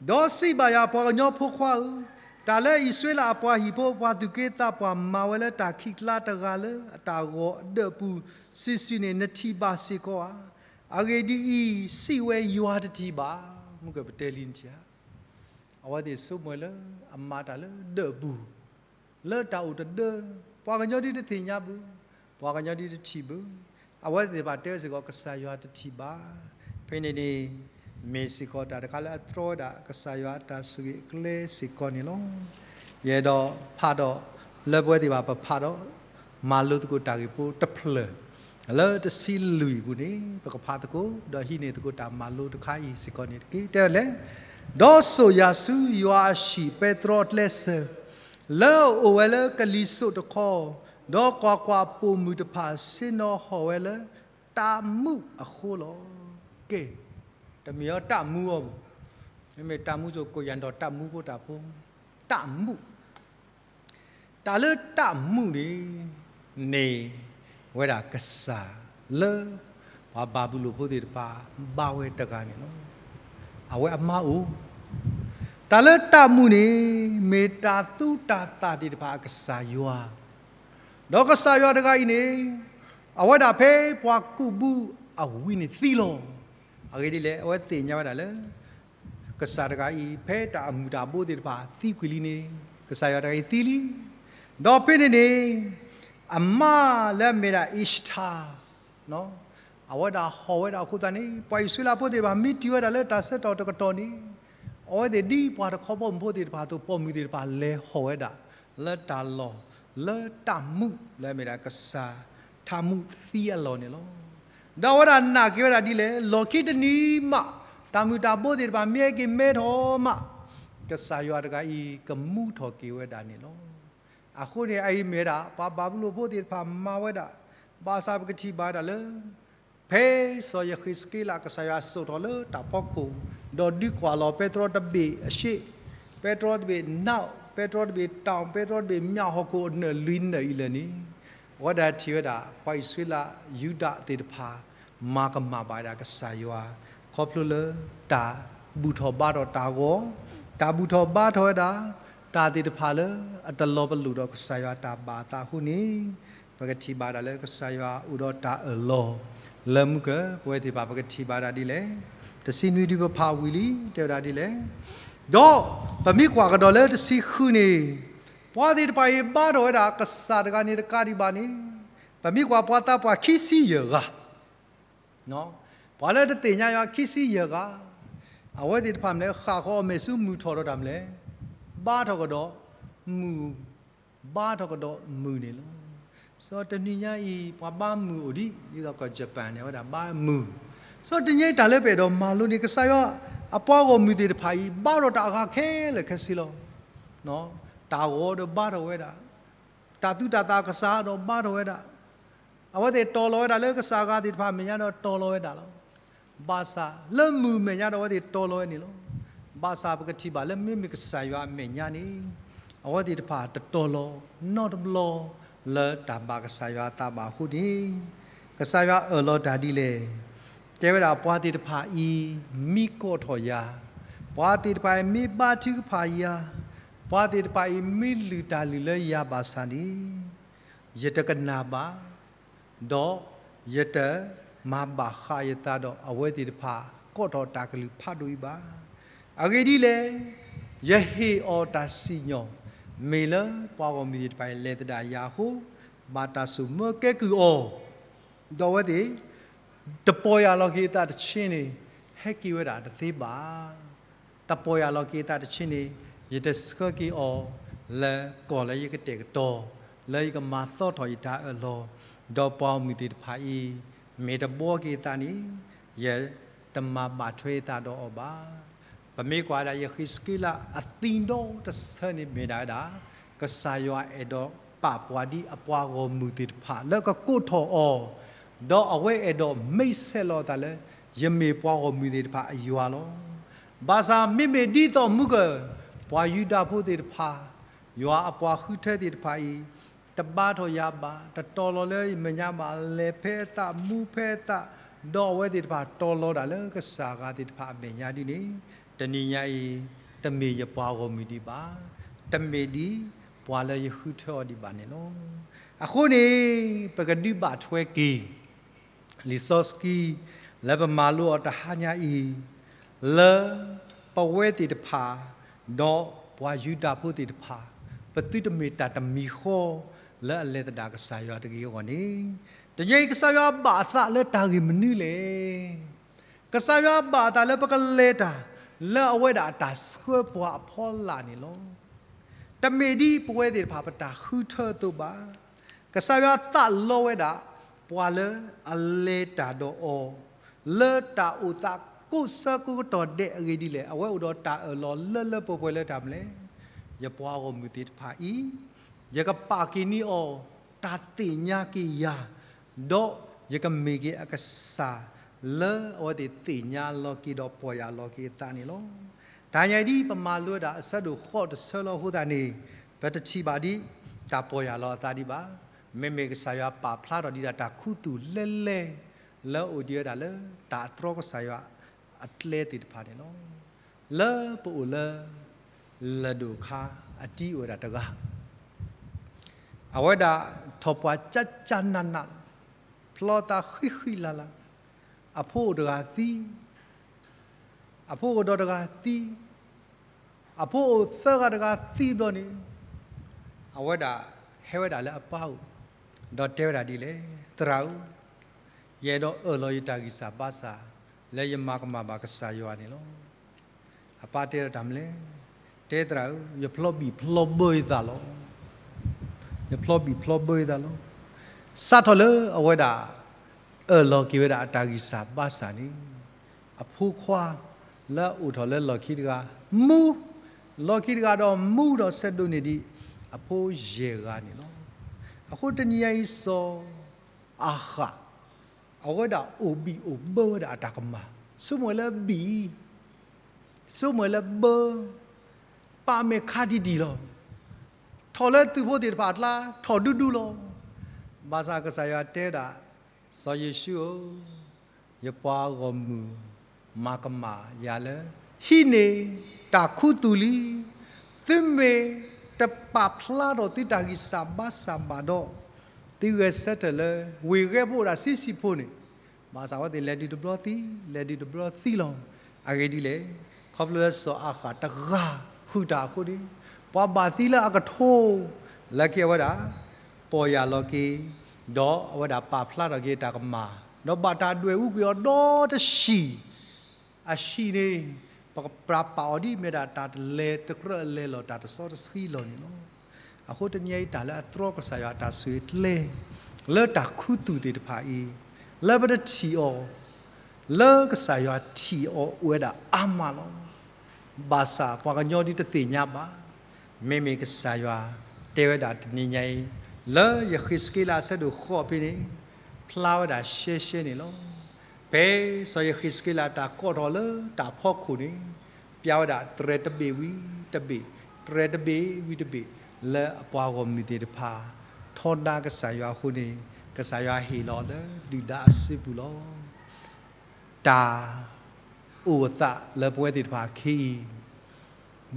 ဒီးစံးဘၣ်ယၤ ပှၤကညီဖိခွါဧၢ, တၢ်လၢအံၣ်စရ့လးအပှၤဟံၣ်ဖိ ပှၤသူၣ်က့သးပှၢ်မၤဝဲလၢတၢ်ခံးကျါတဂၤလၢအတၢ်ဂီၤအဒၢးအပူၤစုာ်စုာ်န့ၣ် နထံၣ်ဘၣ်စ့ၢ်ကီးဧါ. အဂ့ၢ်ဒ်အံၤ, စံးဝဲယွၤတထံၣ်ဘၣ်. မုၢ်ကပတဲလံနထံၣ်ဧါ. အဝဲသ့ၣ်ဆိကမိၣ်လၢအမၤတၢ်လၢဒၢးအပူၤ လၢတၢ်အိၣ်တဒၢ, ပှၤကညီဒ်တသ့ၣ်ညါဘၣ်, ပှၤကညီဒ်တထံၣ်ဘၣ်, အဝဲသ့ၣ်တဖၣ်တဲစ့ၢ်ကီး ကစၢ်ယွၤတထံၣ်ဘၣ်. ဖဲန့ၣ်န့ၣ် မ့ၢ်စ့ၢ်ကီးတၢ်တခါလၢအတြီဝဲဒၣ် ကစၢ်ယွၤအတၢ်ဆိၣ်ဂ့ၤအကျဲစ့ၢ်ကီးန့ၣ်လီၤ. ယအဲၣ်ဒိးဖးဒီး လၢပဝဲသ့ၣ်ဘၣ်ပဖးဒီး မၤလိသကိးတၢ်ဂ့ၢ်ဖိတဖျၢၣ် လၢတဆံလွံၢ်အပူၤန့ၣ် ပကဖးသကိး ဒီးဟံးန့ၢ်သကိးတၢ်မၤလိတခါအံၤစ့ၢ်ကီးန့ၣ်တက့ၢ်. တဲဝဲလဲၣ်, ဒီးစိာ်ယၤဆူယွၤအဟံၣ်ပဲတြီအကျဲစၢၤ လၢအအိၣ်ဝဲလၢကလံၤစိးတခီ, ဒီးကွၢ်ကွၢ်, ပိာ်မုၣ်တဖၣ်ဆ့ၣ်နီၤဟီၣ်ဝဲလၢတၢ်မူးအဃိလီၤ. ကဲ, တမ့ၢ်အီၤတၢ်မူးအီၤဘၣ်. မ့မ့ၢ်တၢ်မူစိၤကိးယၤဒီးတၢ်မူဖိတၢ်ဖိ, တၢ်မူ, တၢ်လၢတၢ်မူန့ၣ် န့ၢ်ဝဲဒၣ်ကစၢ်လၢ ပှၤဘၤဘူလိၣ်ဖိသ့ၣ်တဖၣ်ဘါဝဲတဂၤန့ၣ်လီၤ. အဝဲအမါအိၣ်, တၢ်လၢတၢ်မူန့ၣ် မ့ၢ်တၢ်သူတၢ်သၣ်သ့ၣ်တဖၣ်အကစၢ်ယွၤ ဒီးကစၢ်ယွၤတဂၤအံၤန့ၣ် အဝဲဒၣ်ဖဲပှၤကူးဘုအဝံၤန့ၣ်သံလီၤ. အဂ့ၢ်ဒ်လဲၣ်, အဝဲသ့ၣ်ညါဝဲဒၣ်လၢ ကစၢ်တဂၤအံၤ ဖဲတၢ်အမုၢ်တၢ်ဘိသ့ၣ်တဖၣ်သံကွံာ်လံန့ၣ် ကစၢ်ယွၤတဂၤအံၤသံလံ. ဒီးဖဲန့ၣ်န့ၣ် အမါလၢအမ့ၢ်ဒၣ်အ့ၡၤထၢ် အဝဲဒၣ်ဟီၣ်ဝဲဒၣ်အဃိသတးန့ၣ် ပှၤအံၣ်စရ့လးဖိသ့ၣ်တဖၣ်မ့ၢ်တုၤဝဲဒၣ်လၢတၢ်ဆၢကတီၢ်တကတီၢ်န့ၣ် အဝဲသ့ၣ်ဒ်ပှၤတခီဘီမုၢ်ဖိသ့ၣ်တဖၣ်အသိး ပိာ်မုၣ်သ့ၣ်တဖၣ်လဲၤဟီၣ်ဝဲဒၣ် လၢတၢ်လီၢ် လၢတၢ်မူလၢအမ့ၢ်ဒၣ်ကစၢ်ထးမူသံအလီၢ်န့ၣ်လီၤ. ဒီးအဝဲဒၣ်နာ်က့ၤဝဲဒၣ်ဒ်လဲၣ်, လီၢ်ခံတနံၤမး တၢ်မုၢ်တၢ်ဘိသ့ၣ်တဖၣ်မ့ၢ်ဟဲက့ၤမဲထီၣ်မး ကစၢ်ယွၤတဂၤအံၤကမူထီၣ်က့ၤဝဲဒၣ်န့ၣ်လီၤ. အဃိန့ၣ် အအံၤမ့ၢ်ဝဲဒၣ် ပှၤဘၤဘူလိၣ်ဖိသ့ၣ်တဖၣ်မၤဝဲဒၣ်, ဘၣ်ဆၣ်ပကထံၣ်ဘၣ်ဝဲဒၣ်လၢ ဖဲစီၤယဃံးစက့လး ကစၢ်ယွၤစိာ်ထီၣ်လၢတၢ်ဖီခိၣ်, ဒီးဒုးကွၢ်လီၤပဲတြီတဘ့ၣ်အရှေ့, ပဲတြီတဘ့ၣ် north, ပဲတြီတဘ့ၣ် တောင်, ပဲတြီတဘ့ၣ်မြောက် ဟီၣ်ခိၣ်အနၢၣ်လွံၢ်နၢၣ်အံၤလၢာ်န့ၣ်, အဝဲဒၣ်ထံၣ်ဝဲဒၣ် ပှၤအံၣ်စရ့လး ယူဒၤသ့ၣ်တဖၣ် မၤကမၣ်ဘၣ်ဝဲဒၣ်ကစၢ်ယွၤ ခီဖျိလၢတၢ်ဘူၣ်ထီၣ်ဘါထီၣ်တၢ်ဂီၤ, တၢ်ဘူၣ်ထီၣ်ဘါထီၣ်ဝဲဒၣ် တၢ်သ့ၣ်တဖၣ်လၢအတလီၤပလိာ်ဒီးကစၢ်ယွၤတၢ်ဘၣ်အသးအဃိန့ၣ်, ပကထံၣ်ဘၣ်ဒၣ်လၢကစၢ်ယွၤအိၣ်ဒီးတၢ်အၢၣ်လီၤလၢမူကၢၢ်, ပဝဲသ့ၣ်တဖၣ်ပကထံၣ်ဘၣ်ဒၣ်ဒ်လဲၣ်, တဆံနွံဒုးပဖးဝံၤလံ တဲဝဲဒၣ်ဒ်လဲၣ်, ဒီးပမ့ၢ်ကွၢ်ကဒီးလၢတဆံဃုန့ၣ်, ပှၤသ့ၣ်တဖၣ်အံၤဘါထီၣ်ဝဲဒၣ်ကစၢ်တဂၤန့ၣ်တကးဒံးဘၣ်န့ၣ်, ပမ့ၢ်ကွၢ်ပှၤသးပှၢ်ခံဆံယဲၢ်ဂၤ ပှၤလၢတသ့ၣ်ညါယွၤခံဆံယဲၢ်ဂၤ, အဝဲသ့ၣ်တဖၣ်မ့ၢ်လဲၣ် ဃၣ်ဃီအီၤမဲာ်ဆူမုၢ်ထီၣ်ဒီးတၢ်မနုၤလဲၣ်, ဘါထီၣ်ကဒီးမုၢ်, ဘါထီၣ်ကဒီးမုၢ်န့ၣ်လီၤ. စီၤတနံၤညါအံၤ ပှၤဘါမုၢ်အိၣ်ဒံး ဒ်သိးကီၢ် Japan န့ၣ် အဝဲဒၣ်ဘါမုၢ်, စီၤတနံၤညါအံၤတၢ်လၢပအဲၣ်ဒိးမၤလိန့ၣ် ကစၢ်ယွၤအပှၤဂီၢ်မုၢ်သ့ၣ်တဖၣ်အံၤ ဘါထီၣ်တၢ်အဂၤခဲလၢာ်ခဲဆ့လီၤ. တၢ်ဂီၤဒီးဘါထီၣ်ဝဲဒၣ်, တၢ်သူတၢ်သၣ်ကစၢ်ဒီးဘါထီၣ်ဝဲဒၣ်, အဝဲသ့ၣ်တီၤလီၤဝဲဒၣ်လၢကစၢ်အဂၤသ့ၣ်တဖၣ်အမဲာ်ညါဒီးတီၤလီၤဝဲဒၣ်လီၤ. ဘၣ်ဆၣ်လၢမုၢ်အမဲာ်ညါဒီးအဝဲသ့ၣ်တီၤလီၤဝဲန့ၣ်လီၤ. ဘၣ်ဆၣ်ပကထံၣ်ဘၣ်လၢမ့မ့ၢ်ကစၢ်ယွၤအမဲာ်ညါန့ၣ်, အဝဲသ့ၣ်တဖၣ်တတီၤလီၤနီတဘျီလၢတၢ်ဘၣ်ကစၢ်ယွၤအသးဘၣ်အဃိန့ၣ်, ကစၢ်ယွၤအၢၣ်လီၤတၢ်ဒ်လဲၣ်, တဲဝဲဒၣ်ပှၤသ့ၣ်တဖၣ်အံၤမ့ၢ်ကိးထီၣ်ယၤ, ပှၤသ့ၣ်တဖၣ်အံၤမ့ၢ်ဘါထုကဖၣ်ယၤ, ပှၤသ့ၣ်တဖၣ်အံၤမ့ၢ်လုၢ်တၢ်လုၢ်လၢယၤဘၣ်ဆၣ်န့ၣ်, ယတကနၣ်ဘၣ်, ဒီးယတမၤဘၣ်ဃးယသးဒီးအဝဲသ့ၣ်တဖၣ်ကိးထီၣ်တၢ်ကလုၢ်ဖးဒိၣ်အံၤဘၣ်. အဂ့ၢ်ဒ်လဲၣ်, ယဟ့ၣ်အီၤတၢ်စံၣ်ညီၣ်, မ့ၢ်လၢပှၤဂီၢ်မုၢ်သ့ၣ်တဖၣ်အံၤလဲၤသဒၣ်ယၤအဃိ, ဘၣ်တၢ်ဆိၣ်မၢကဲကုၢ်အီၤ, ဒီးအဝဲသ့ၣ် တပီၢ်ယၢ်လီၤက့ၤအသးတဆ့န့ၣ်, ဟဲက့ၤဝဲဒၣ်တသ့ဘၣ်. တပီၢ်ယၢ်လီၤက့ၤအသးတဆ့န့ၣ်, ယတဆှၢက့ၤအီၤလၢကီၢ်လၢယကတဲာ်ကတီၤ, လၢယကမၤသီထီၣ်ယတၢ်အၢၣ်လီၤ, ဒီးပှၤဂီၢ်မုၢ်သ့ၣ်တဖၣ်အံၤ, မ့ၢ်တဘှီက့ၤအသးန့ၣ်, ယတမၤဘၣ်ထွဲအသးဒီးအီၤဘၣ်. ပမ့ၢ်ကွၢ်ဒၣ်ယဃံးစက့လးအသံဒီတဆၢန့ၣ်မ့ၢ်ဒၣ်ဝဲဒၣ်, ကစၢ်ယွၤအဲၣ်ဒိးပာ်ပှၤဒ်အပှၤဂီၢ်မုၢ်သ့ၣ်တဖၣ်လၢကကိးထီၣ်အီၤ, ဒီးအဝဲအဲၣ်ဒိးမ့ၢ်ဆဲးလီၤအသးလၢ ယမ့ၢ်ပှၤဂီၢ်မုၢ်သ့ၣ်တဖၣ်အယွၤလီၤ. ဘၣ်ဆၣ်မ့မ့ၢ်ဒ်သိးမူကၢၢ်, ပှၤယူဒၤဖိသ့ၣ်တဖၣ်, ယွၤအပှၤဃုထၢသ့ၣ်တဖၣ်အံၤ, တဘါထီၣ်ယၤဘၣ်, တတီၤလီၤလၢယမဲာ်ညါဘၣ်, လဲၤဖဲအသး, မူဖဲအသး, ဒီးအဝဲသ့ၣ်တဖၣ်တီၤလီၤဒၣ်လၢကစၢ်အဂၤသ့ၣ်တဖၣ်အမဲာ်ညါဒ်န့ၣ်, တနံၤညါအံၤ, တမ့ၢ်ယပှၤဂီၢ်မုၢ်ဒံးဘၣ်, တမ့ၢ်ဒ်ပှၤလၢယဃုထၢအီၤဒံးဘၣ်န့ၣ်လီၤ. အဃိန့ၣ်, ပကဒုးဘၣ်ထွဲက့ၤ လံာ်စီဆှံ လၢပမၤလိအီၤတဟါညါအံၤ, လၢပဝဲသ့ၣ်တဖၣ်, ဒီးပှၤယူဒၤဖိသ့ၣ်တဖၣ်, ပသုတမ့ၢ်တၢ်တမံၤဃီလၢအလဲၤသဒၣ်ကစၢ်ယွၤတဂ့ၤအဂီၢ်န့ၣ်, တနံၤအံၤကစၢ်ယွၤဘၣ်အသးလၢတၢ်ဂ့ၢ်မနုၤလဲၣ်. ကစၢ်ယွၤဘၣ်အသးလၢပကလဲၤတၢ်လၢအဝဲဒၣ်အတၢ်ဆှၢပှၤအဖီလာ်န့ၣ်လီၤ. တမ့ၢ်ဒ်ပဝဲသ့ၣ်တဖၣ်ပတၢ်ဃုထၢအသိးဘၣ်. ကစၢ်ယွၤသးလီဝဲဒၣ် ပှၤလၢအလဲၤတၢ်ဒီးအီၤ, လၢတၢ်အိၣ်သးကိးဆၢကိးကတီၢ်ဒဲးအဂ့ၢ်ဒ်လဲၣ်, အဝဲအိၣ်ဒီးတၢ်အၢၣ်လီၤလၢလၢပှဲၤပှဲၤလၢတၢ်မနုၤလဲၣ်, ယပှၤဂီၢ်မုၢ်သ့ၣ်တဖၣ်အံၤ, ယကပာ်က့ၤန့ၢ်အီၤတၢ်သ့ၣ်ညါက့ၤယၤ, ဒီးယကမ့ၢ်က့ၤအကစၢ်လၢအဝဲသ့ၣ်သ့ၣ်ညါလီၤက့ၤဒီးပီၢ်ယၢ်လီၤက့ၤအသးန့ၣ်လီၤ. တဟါညါအံၤဒ်ပမၤလိဝဲဒၣ်အဆၢဒိၣ်ဃိးတဆၢလီၤအဃိသတးန့ၣ်, ပတထံၣ်ဘၣ်ဒ်တၢ်ပီၢ်ယၢ်လီၤအသးဒံးဘၣ်. မ့မ့ၢ်ကစၢ်ယွၤပာ်ဖျါထီၣ်ဒံးဒၣ်တၢ်ခူသူၣ်လဲလဲ လၢအအိၣ်ဒံးဝဲဒၣ်လၢတၢ်အသြီကစၢ်ယွၤအကျဲသ့ၣ်တဖၣ်န့ၣ်လီၤ. လၢပအိၣ်လၢ လၢၢ်ဒိၣ်အခါ အတံၤအိၣ်ဝဲဒၣ်တဂၤ အဝဲဒၣ်ထီၣ်ပှၢ်ကၠၢ်ကၠၢ်နးနး, ဖျီသးဃံဃံလၤလၤ, အဖိအိၣ်တဂၤသံ, အဖိအိၣ်ဒီးတဂၤသံ, အဖိအိၣ်သၢဂၤတဂၤသံဘျီန့ၣ်, အဝဲဒၣ်ဟဲဝဲဒၣ်လၢအပၢ်အိၣ်, ဒီးတဲဝဲဒၣ်ဒ်လဲၣ်, သရၣ်ဧၢ, ယအဲၣ်ဒိးအၢၣ်လီၤယတၢ်ဂံၢ်စၢ်ဘါစၢ် လၢယမၤကမၣ်ဘၣ်ကစၢ်ယွၤန့ၣ်လီၤ. အပၢ်တဲဒီးတၢ်မနုၤလဲၣ်, တဲသရၣ်ဧၢ, ယဖျီဘံၣ်ဖျီဘၢယသးလီၤ. ယဖျီဘံၣ်ဖျီဘၢယသးလီၤ. စးထီၣ်လၢအဝဲဒၣ် အၢၣ်လီၤက့ၤဝဲဒၣ်အတၢ်ဂံၢ်စၢ်ဘါစၢ်န့ၣ်, အဖိခွါလၢအအိၣ်ထီၣ်လၢလီၢ်ခံတဂၤ မူ, လီၢ်ခံတဂၤဒီးမူဒီးဆဲးဒိးန့ၢ်ဒံး အဖိယဲၢ်ဂၤန့ၣ်လီၤ. အဃိတနံၤညါအံၤစီၤအၤဃၣ် အဝဲဒၣ်အိၣ်ဘံၣ်အိၣ်ဘၢဝဲဒၣ်အတၢ်ကမၣ်, ဆိကမိၣ်လၢဘံၣ်, ဆိကမိၣ်လၢဘၢ, ပာ်မဲာ်ခါဒံးဒံးလီၤ. ထီၣ်လၢသုးဖိသ့ၣ်တဖၣ်အကျါ ထီၣ်ဒူဒူလီၤ. ဘၣ်ဆၣ်ကစၢ်ယွၤတဲဝဲဒၣ်, စီၤယ့ၣ်ၡူးဧၢ, ယပှၤဂီၢ်မုၢ်မၤကမၣ်ယၤလၢ ဟံးန့ၢ်တၢ်ခူသူၣ်လံ. သုမ့ၢ်တပာ်ဖျါထီၣ်သုတၢ်ဂံၢ်စၢ်ဘါစၢ်ဘၣ်ဒီး, သုဂဲၤဆၢထၢၣ်လၢဝ့ၢ်ဂဲၤဖိအိၣ်ဒၣ်ဆံးဆံးဖိန့ၣ်, ဘၣ်ဆၣ်အဝဲသ့ၣ်လဲၤဒုးတဘျီသံ, လဲၤဒုးတဘျီသံလီၤ. အဂ့ၢ်ဒ်လဲၣ်, ခီဖျိလၢစီၤအၤဃၣ်တဂၤဃုာ်တၢ်အဃိန့ၣ်, ပှၤဘၣ်သံလၢအကထိ လၢက့ၤအဝဲဒၣ် ပီၢ်ယၢ်လီၤက့ၤ, ဒီးအဝဲဒၣ်ပာ်ဖျါထီၣ်က့ၤတၢ်ကမၣ်, ဒီးဘၣ်တၢ်ဒွဲၣ်အူကွံာ်အီၤဒီတဆံး, အဆံးန့ၣ် ပကပြးပာ်အီၤဒ်မ့ၢ်ဒၣ်တၢ်တလဲၤတကြၢးအလဲၤလီၤ တၢ်တစီတဆှံလီၤန့ၣ်လီၤ. အဃိတနံၤအံၤတၢ်လၢအသြီကစၢ်ယွၤအတၢ်ဆိၣ်ဂ့ၤကျဲ လၢတၢ်ခူသူၣ်သ့ၣ်တဖၣ်အံၤ, လၢပတထံၣ်အီၤ, လၢကစၢ်ယွၤထံၣ်အီၤအိၣ်ဝဲဒၣ်အါမးလီၤ. ဘၣ်ဆၣ်ပှၤကညီဒ်တသ့ၣ်ညါဘၣ်. မ့မ့ၢ်ကစၢ်ယွၤတဲဝဲဒၣ်တနံၤညါအံၤ, လၢယဃ့းစက့လးအဆၢဒိၣ်ဃိးဖဲန့ၣ်, ဖျါဝဲဒၣ်ရှဲရှဲန့ၣ်လီၤ. ဖဲစီၤယဃ့းစက့လးအတၢ်ကိးထီၣ်လၢတၢ်ဖီခိၣ်န့ၣ်, ပျါဝဲဒၣ်တြဲၤတဘ့ၣ်ဝံၤတဘ့ၣ်, တြဲၤတဘ့ၣ်ဝံၤတဘ့ၣ်, လၢအပှၤဂီၢ်မုၢ်သ့ၣ်တဖၣ် ထီဒါကစၢ်ယွၤအဃိန့ၣ်, ကစၢ်ယွၤဟ့ၣ်လီၤလၢဒုၣ်ဒါအစုပူၤလီၤ. တၢ်အိၣ်အသးလၢပဝဲသ့ၣ်တဖၣ်အခံအံ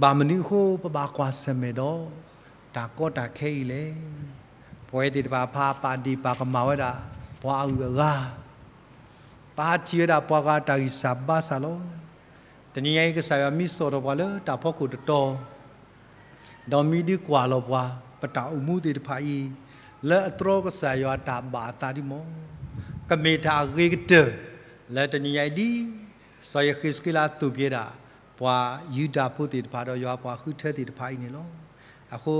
ၤ, ဘၣ်မနုၤအဃိပဘၣ်ကွၢ်ဆၢၣ်မဲာ်ဒီး တၢ်ကီတၢ်ခဲအံၤလဲၣ်. ပဝဲသ့ၣ်တဖၣ်ပဟးပာ်ဒ့ၣ်ပာ်ကမၣ်ဝဲဒၣ် ပှၤအဂုၤအဂၤ, ပဟးထံၣ်ဝဲဒၣ်ပှၤဂၤတၢ်ဂံၢ်စၢ်ဘါစၢ်လီၤ. တနံၤညါအံၤ ကစၢ်ယွၤမ့ၢ်စိာ်ထီၣ်ပှၤလၢတၢ်ဖီခိၣ်တတီၤ ဒီးမ့ၢ်ဒုးကွၢ်လီၤပှၤ ပတၢ်အိၣ်မူသ့ၣ်တဖၣ်အံၤ လၢအသြီကစၢ်ယွၤတၢ်ဘၣ်အသးဒ်မီၢ်, ကမ့ၢ်တၢ်အဂ့ၤကတၢၢ် လၢတနံၤညါအံၤဒ် စီၤယဃ့းစက့လးသိၣ်က့ၤဝဲဒၣ် ပှၤယူဒၤဖိသ့ၣ်တဖၣ်ဒီးယွၤပှၤဃုထၢသ့ၣ်တဖၣ်အံၤန့ၣ်လီၤ. အဃိ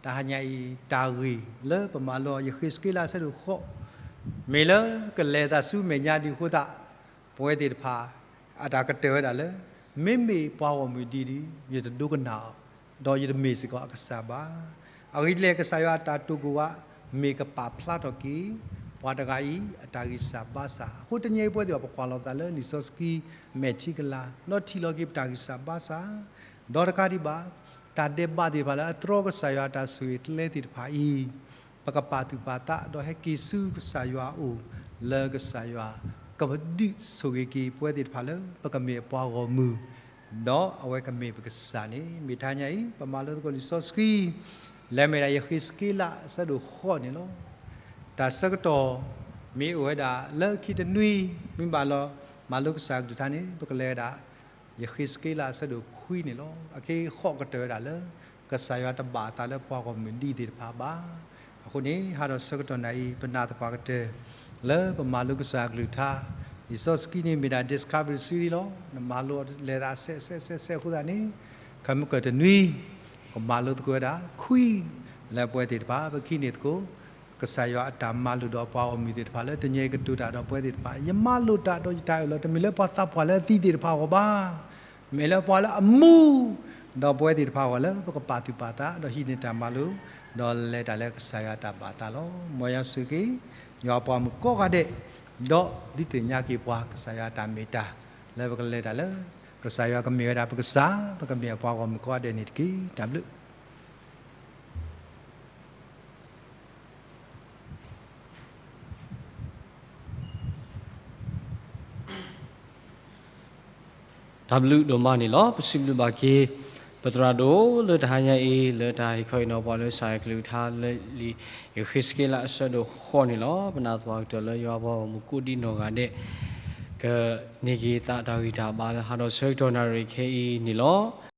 တဟါညါအံၤ တၢ်ဂ့ၢ်လၢပမၤလိအီၤ ယဃ့းစက့လးအဆၢဒိၣ်ဃိး မ့ၢ်လၢကလဲၤအသးဆူမဲာ်ညါဒ်အဃိသတး ပဝဲသ့ၣ်တဖၣ် အတၢ်ကတၢၢ်ဝဲဒၣ်လၢ မ့မ့ၢ်ပှၤဂီၢ်မုၢ်ဒ်န့ၣ် ယတဒိကနၣ်အီၤ, ဒီးယတမ့ၢ်စ့ၢ်ကီးအကစၢ်ဘၣ်. အဂ့ၢ်ဒ်လဲၣ် ကစၢ်ယွၤအတၢ်တိာ်ကိၣ်ဝဲ မ့ၢ်ကပာ်ဖျါထီၣ်က့ၤ ပှၤတဂၤအံၤ အတၢ်ဂံၢ်စၢ်ဘါစၢ်. အဃိတနံၤအံၤပဝဲသ့ၣ်တဖၣ် ပကွၢ်လီၤပသးလၢလံာ်စီဆှံမဲာ်ထံကလၤ ဒီးထံၣ်လီၤက့ၤပတၢ်ဂံၢ်စၢ်ဘါစၢ် ဒီးတကးဒံးဘၣ် တၢ်ဒဲးဘးသ့ၣ်တဖၣ်လၢအသြီကစၢ်ယွၤအတၢ်ဆိၣ်ဂ့ၤကျဲသ့ၣ်တဖၣ်အံၤ ပကပာ်သူၣ်ပာ်သး ဒီးဟဲက့ၤဆူကစၢ်ယွၤအအိၣ် လၢကစၢ်ယွၤကဒုးဆိၣ်ဂ့ၤက့ၤပဝဲသ့ၣ်တဖၣ်လၢ ပကမ့ၢ်အပှၤဂီၢ်မုၢ် ဒီးအဝဲကမ့ၢ်ပကစၢ်န့ၣ် မ့ၢ်တဟါညါအံၤ ပမၤလိသကိးလံာ်စီဆှံ လၢမ့ၢ်ဒၣ်ယဃ့းစက့လးအဆၢဒိၣ်ဃိးန့ၣ်လီၤ. တၢ်ဆၢကတီၢ် မ့ၢ်အိၣ်ဝဲဒၣ်လၢခံတနွံ မ့ၢ်ဘၣ်လီၤ မၤလိကစၢ်အကလုၢ်ကထါန့ၣ် ပကလဲၤဝဲဒၣ် ယဃ့းစက့လးအဆၢဒိၣ်ခွံန့ၣ်လီၤ. အခဲအံၤဃိးကတၢၢ်ဝဲဒၣ်လၢ ကစၢ်ယွၤတဘၣ်အသးလၢပှၤဂီၢ်မုၢ်ဒ်သ့ၣ်တဖၣ်ဘၣ်. အဃိန့ၣ် ဟါဒီးဆၢကတီၢ်နၤအံၤ ပနာ်သပှၢ်ကတၢၢ် လၢပမၤလိကစၢ်အကလုၢ်ကထါ လံာ်စီဆှံန့ၣ်မ့ၢ်ဒၣ် Discovery Series လီၤ. နမၤလိအီၤလဲၤသးအဆဲးဆဲးဆဲးဆဲးအဃိသတးန့ၣ် ခဲမုၢ်ကၢၢ်တနွံ ပကမၤလိသကိးဝဲဒၣ်ခွံ လၢပဝဲသ့ၣ်တဖၣ် ပကဟံးန့ၢ်သကိး ကစၢ်ယွၤအတၢ်မၤလိာ်ဒီးပှၤဂီၢ်မုၢ်သ့ၣ်တဖၣ်လၢ တနံၤအံၤကတိၤတၢ်ဒီးပဝဲသ့ၣ်တဖၣ် ယမၤလိာ်တၢ်ဒီးယတၢ်အၢၣ်လီၤ တမ့ၢ်လၢပှၤသးပှၢ်လၢအသံသ့ၣ်တဖၣ်အဂီၢ်ဘၣ်. မ့ၢ်လၢပှၤလၢအမူ ဒီးပဝဲသ့ၣ်တဖၣ်အဂီၢ်လၢ ပကပာ်သူၣ်ပာ်သး ဒီးဟံးန့ၢ်တၢ်မၤလိာ် ဒီးလဲၤတၢ်လၢကစၢ်ယွၤအတၢ်ဘၣ်သးလီၤ. မ်ယွၤဆိၣ်ဂ့ၤက့ၤ ယွၤအပှၤဂီၢ်မုၢ်ကိးဂၤဒဲး ဒီးဒုးသ့ၣ်ညါက့ၤပှၤ ကစၢ်ယွၤအတၢ်မ့ၢ်တၢ် လၢပကလဲၤတၢ်လၢ ကစၢ်ယွၤကမ့ၢ်ဝဲဒၣ်ပကစၢ်, ပကမ့ၢ်အပှၤဂီၢ်မုၢ်ကိးဂၤဒဲးန့ၣ်တက့ၢ်. တၢ်ဘျုး တၢ်ဘျုးဒိၣ်မးန့ၣ်လီၤ. ပစံးဘျုးဘၣ်က့ၤ ပသရၣ်ဒိၣ်လၢတဟါညါအံၤ လၢတၢ်ဟ့ၣ်ခီဟ့ၣ်နီၤပှၤလၢကစၢ်ယွၤကလုၢ်ကထါလၢလံာ်ယဃ့းစက့လးအဆၢဒိၣ်ဃိးန့ၣ်လီၤ. ပနာ်သပှၢ်ကတၢၢ်လၢယွၤအပှၤဂီၢ်မုၢ်ကိးဒံနီၢ်ဂၤဒဲး ကန့ၢ်က့ၤသးတၢ်ဂံၢ်တၢ်ဘါလၢဟါဒီးဆၢကတီၢ်နၣ်ရံၣ်ခဲအံၤန့ၣ်လီၤ.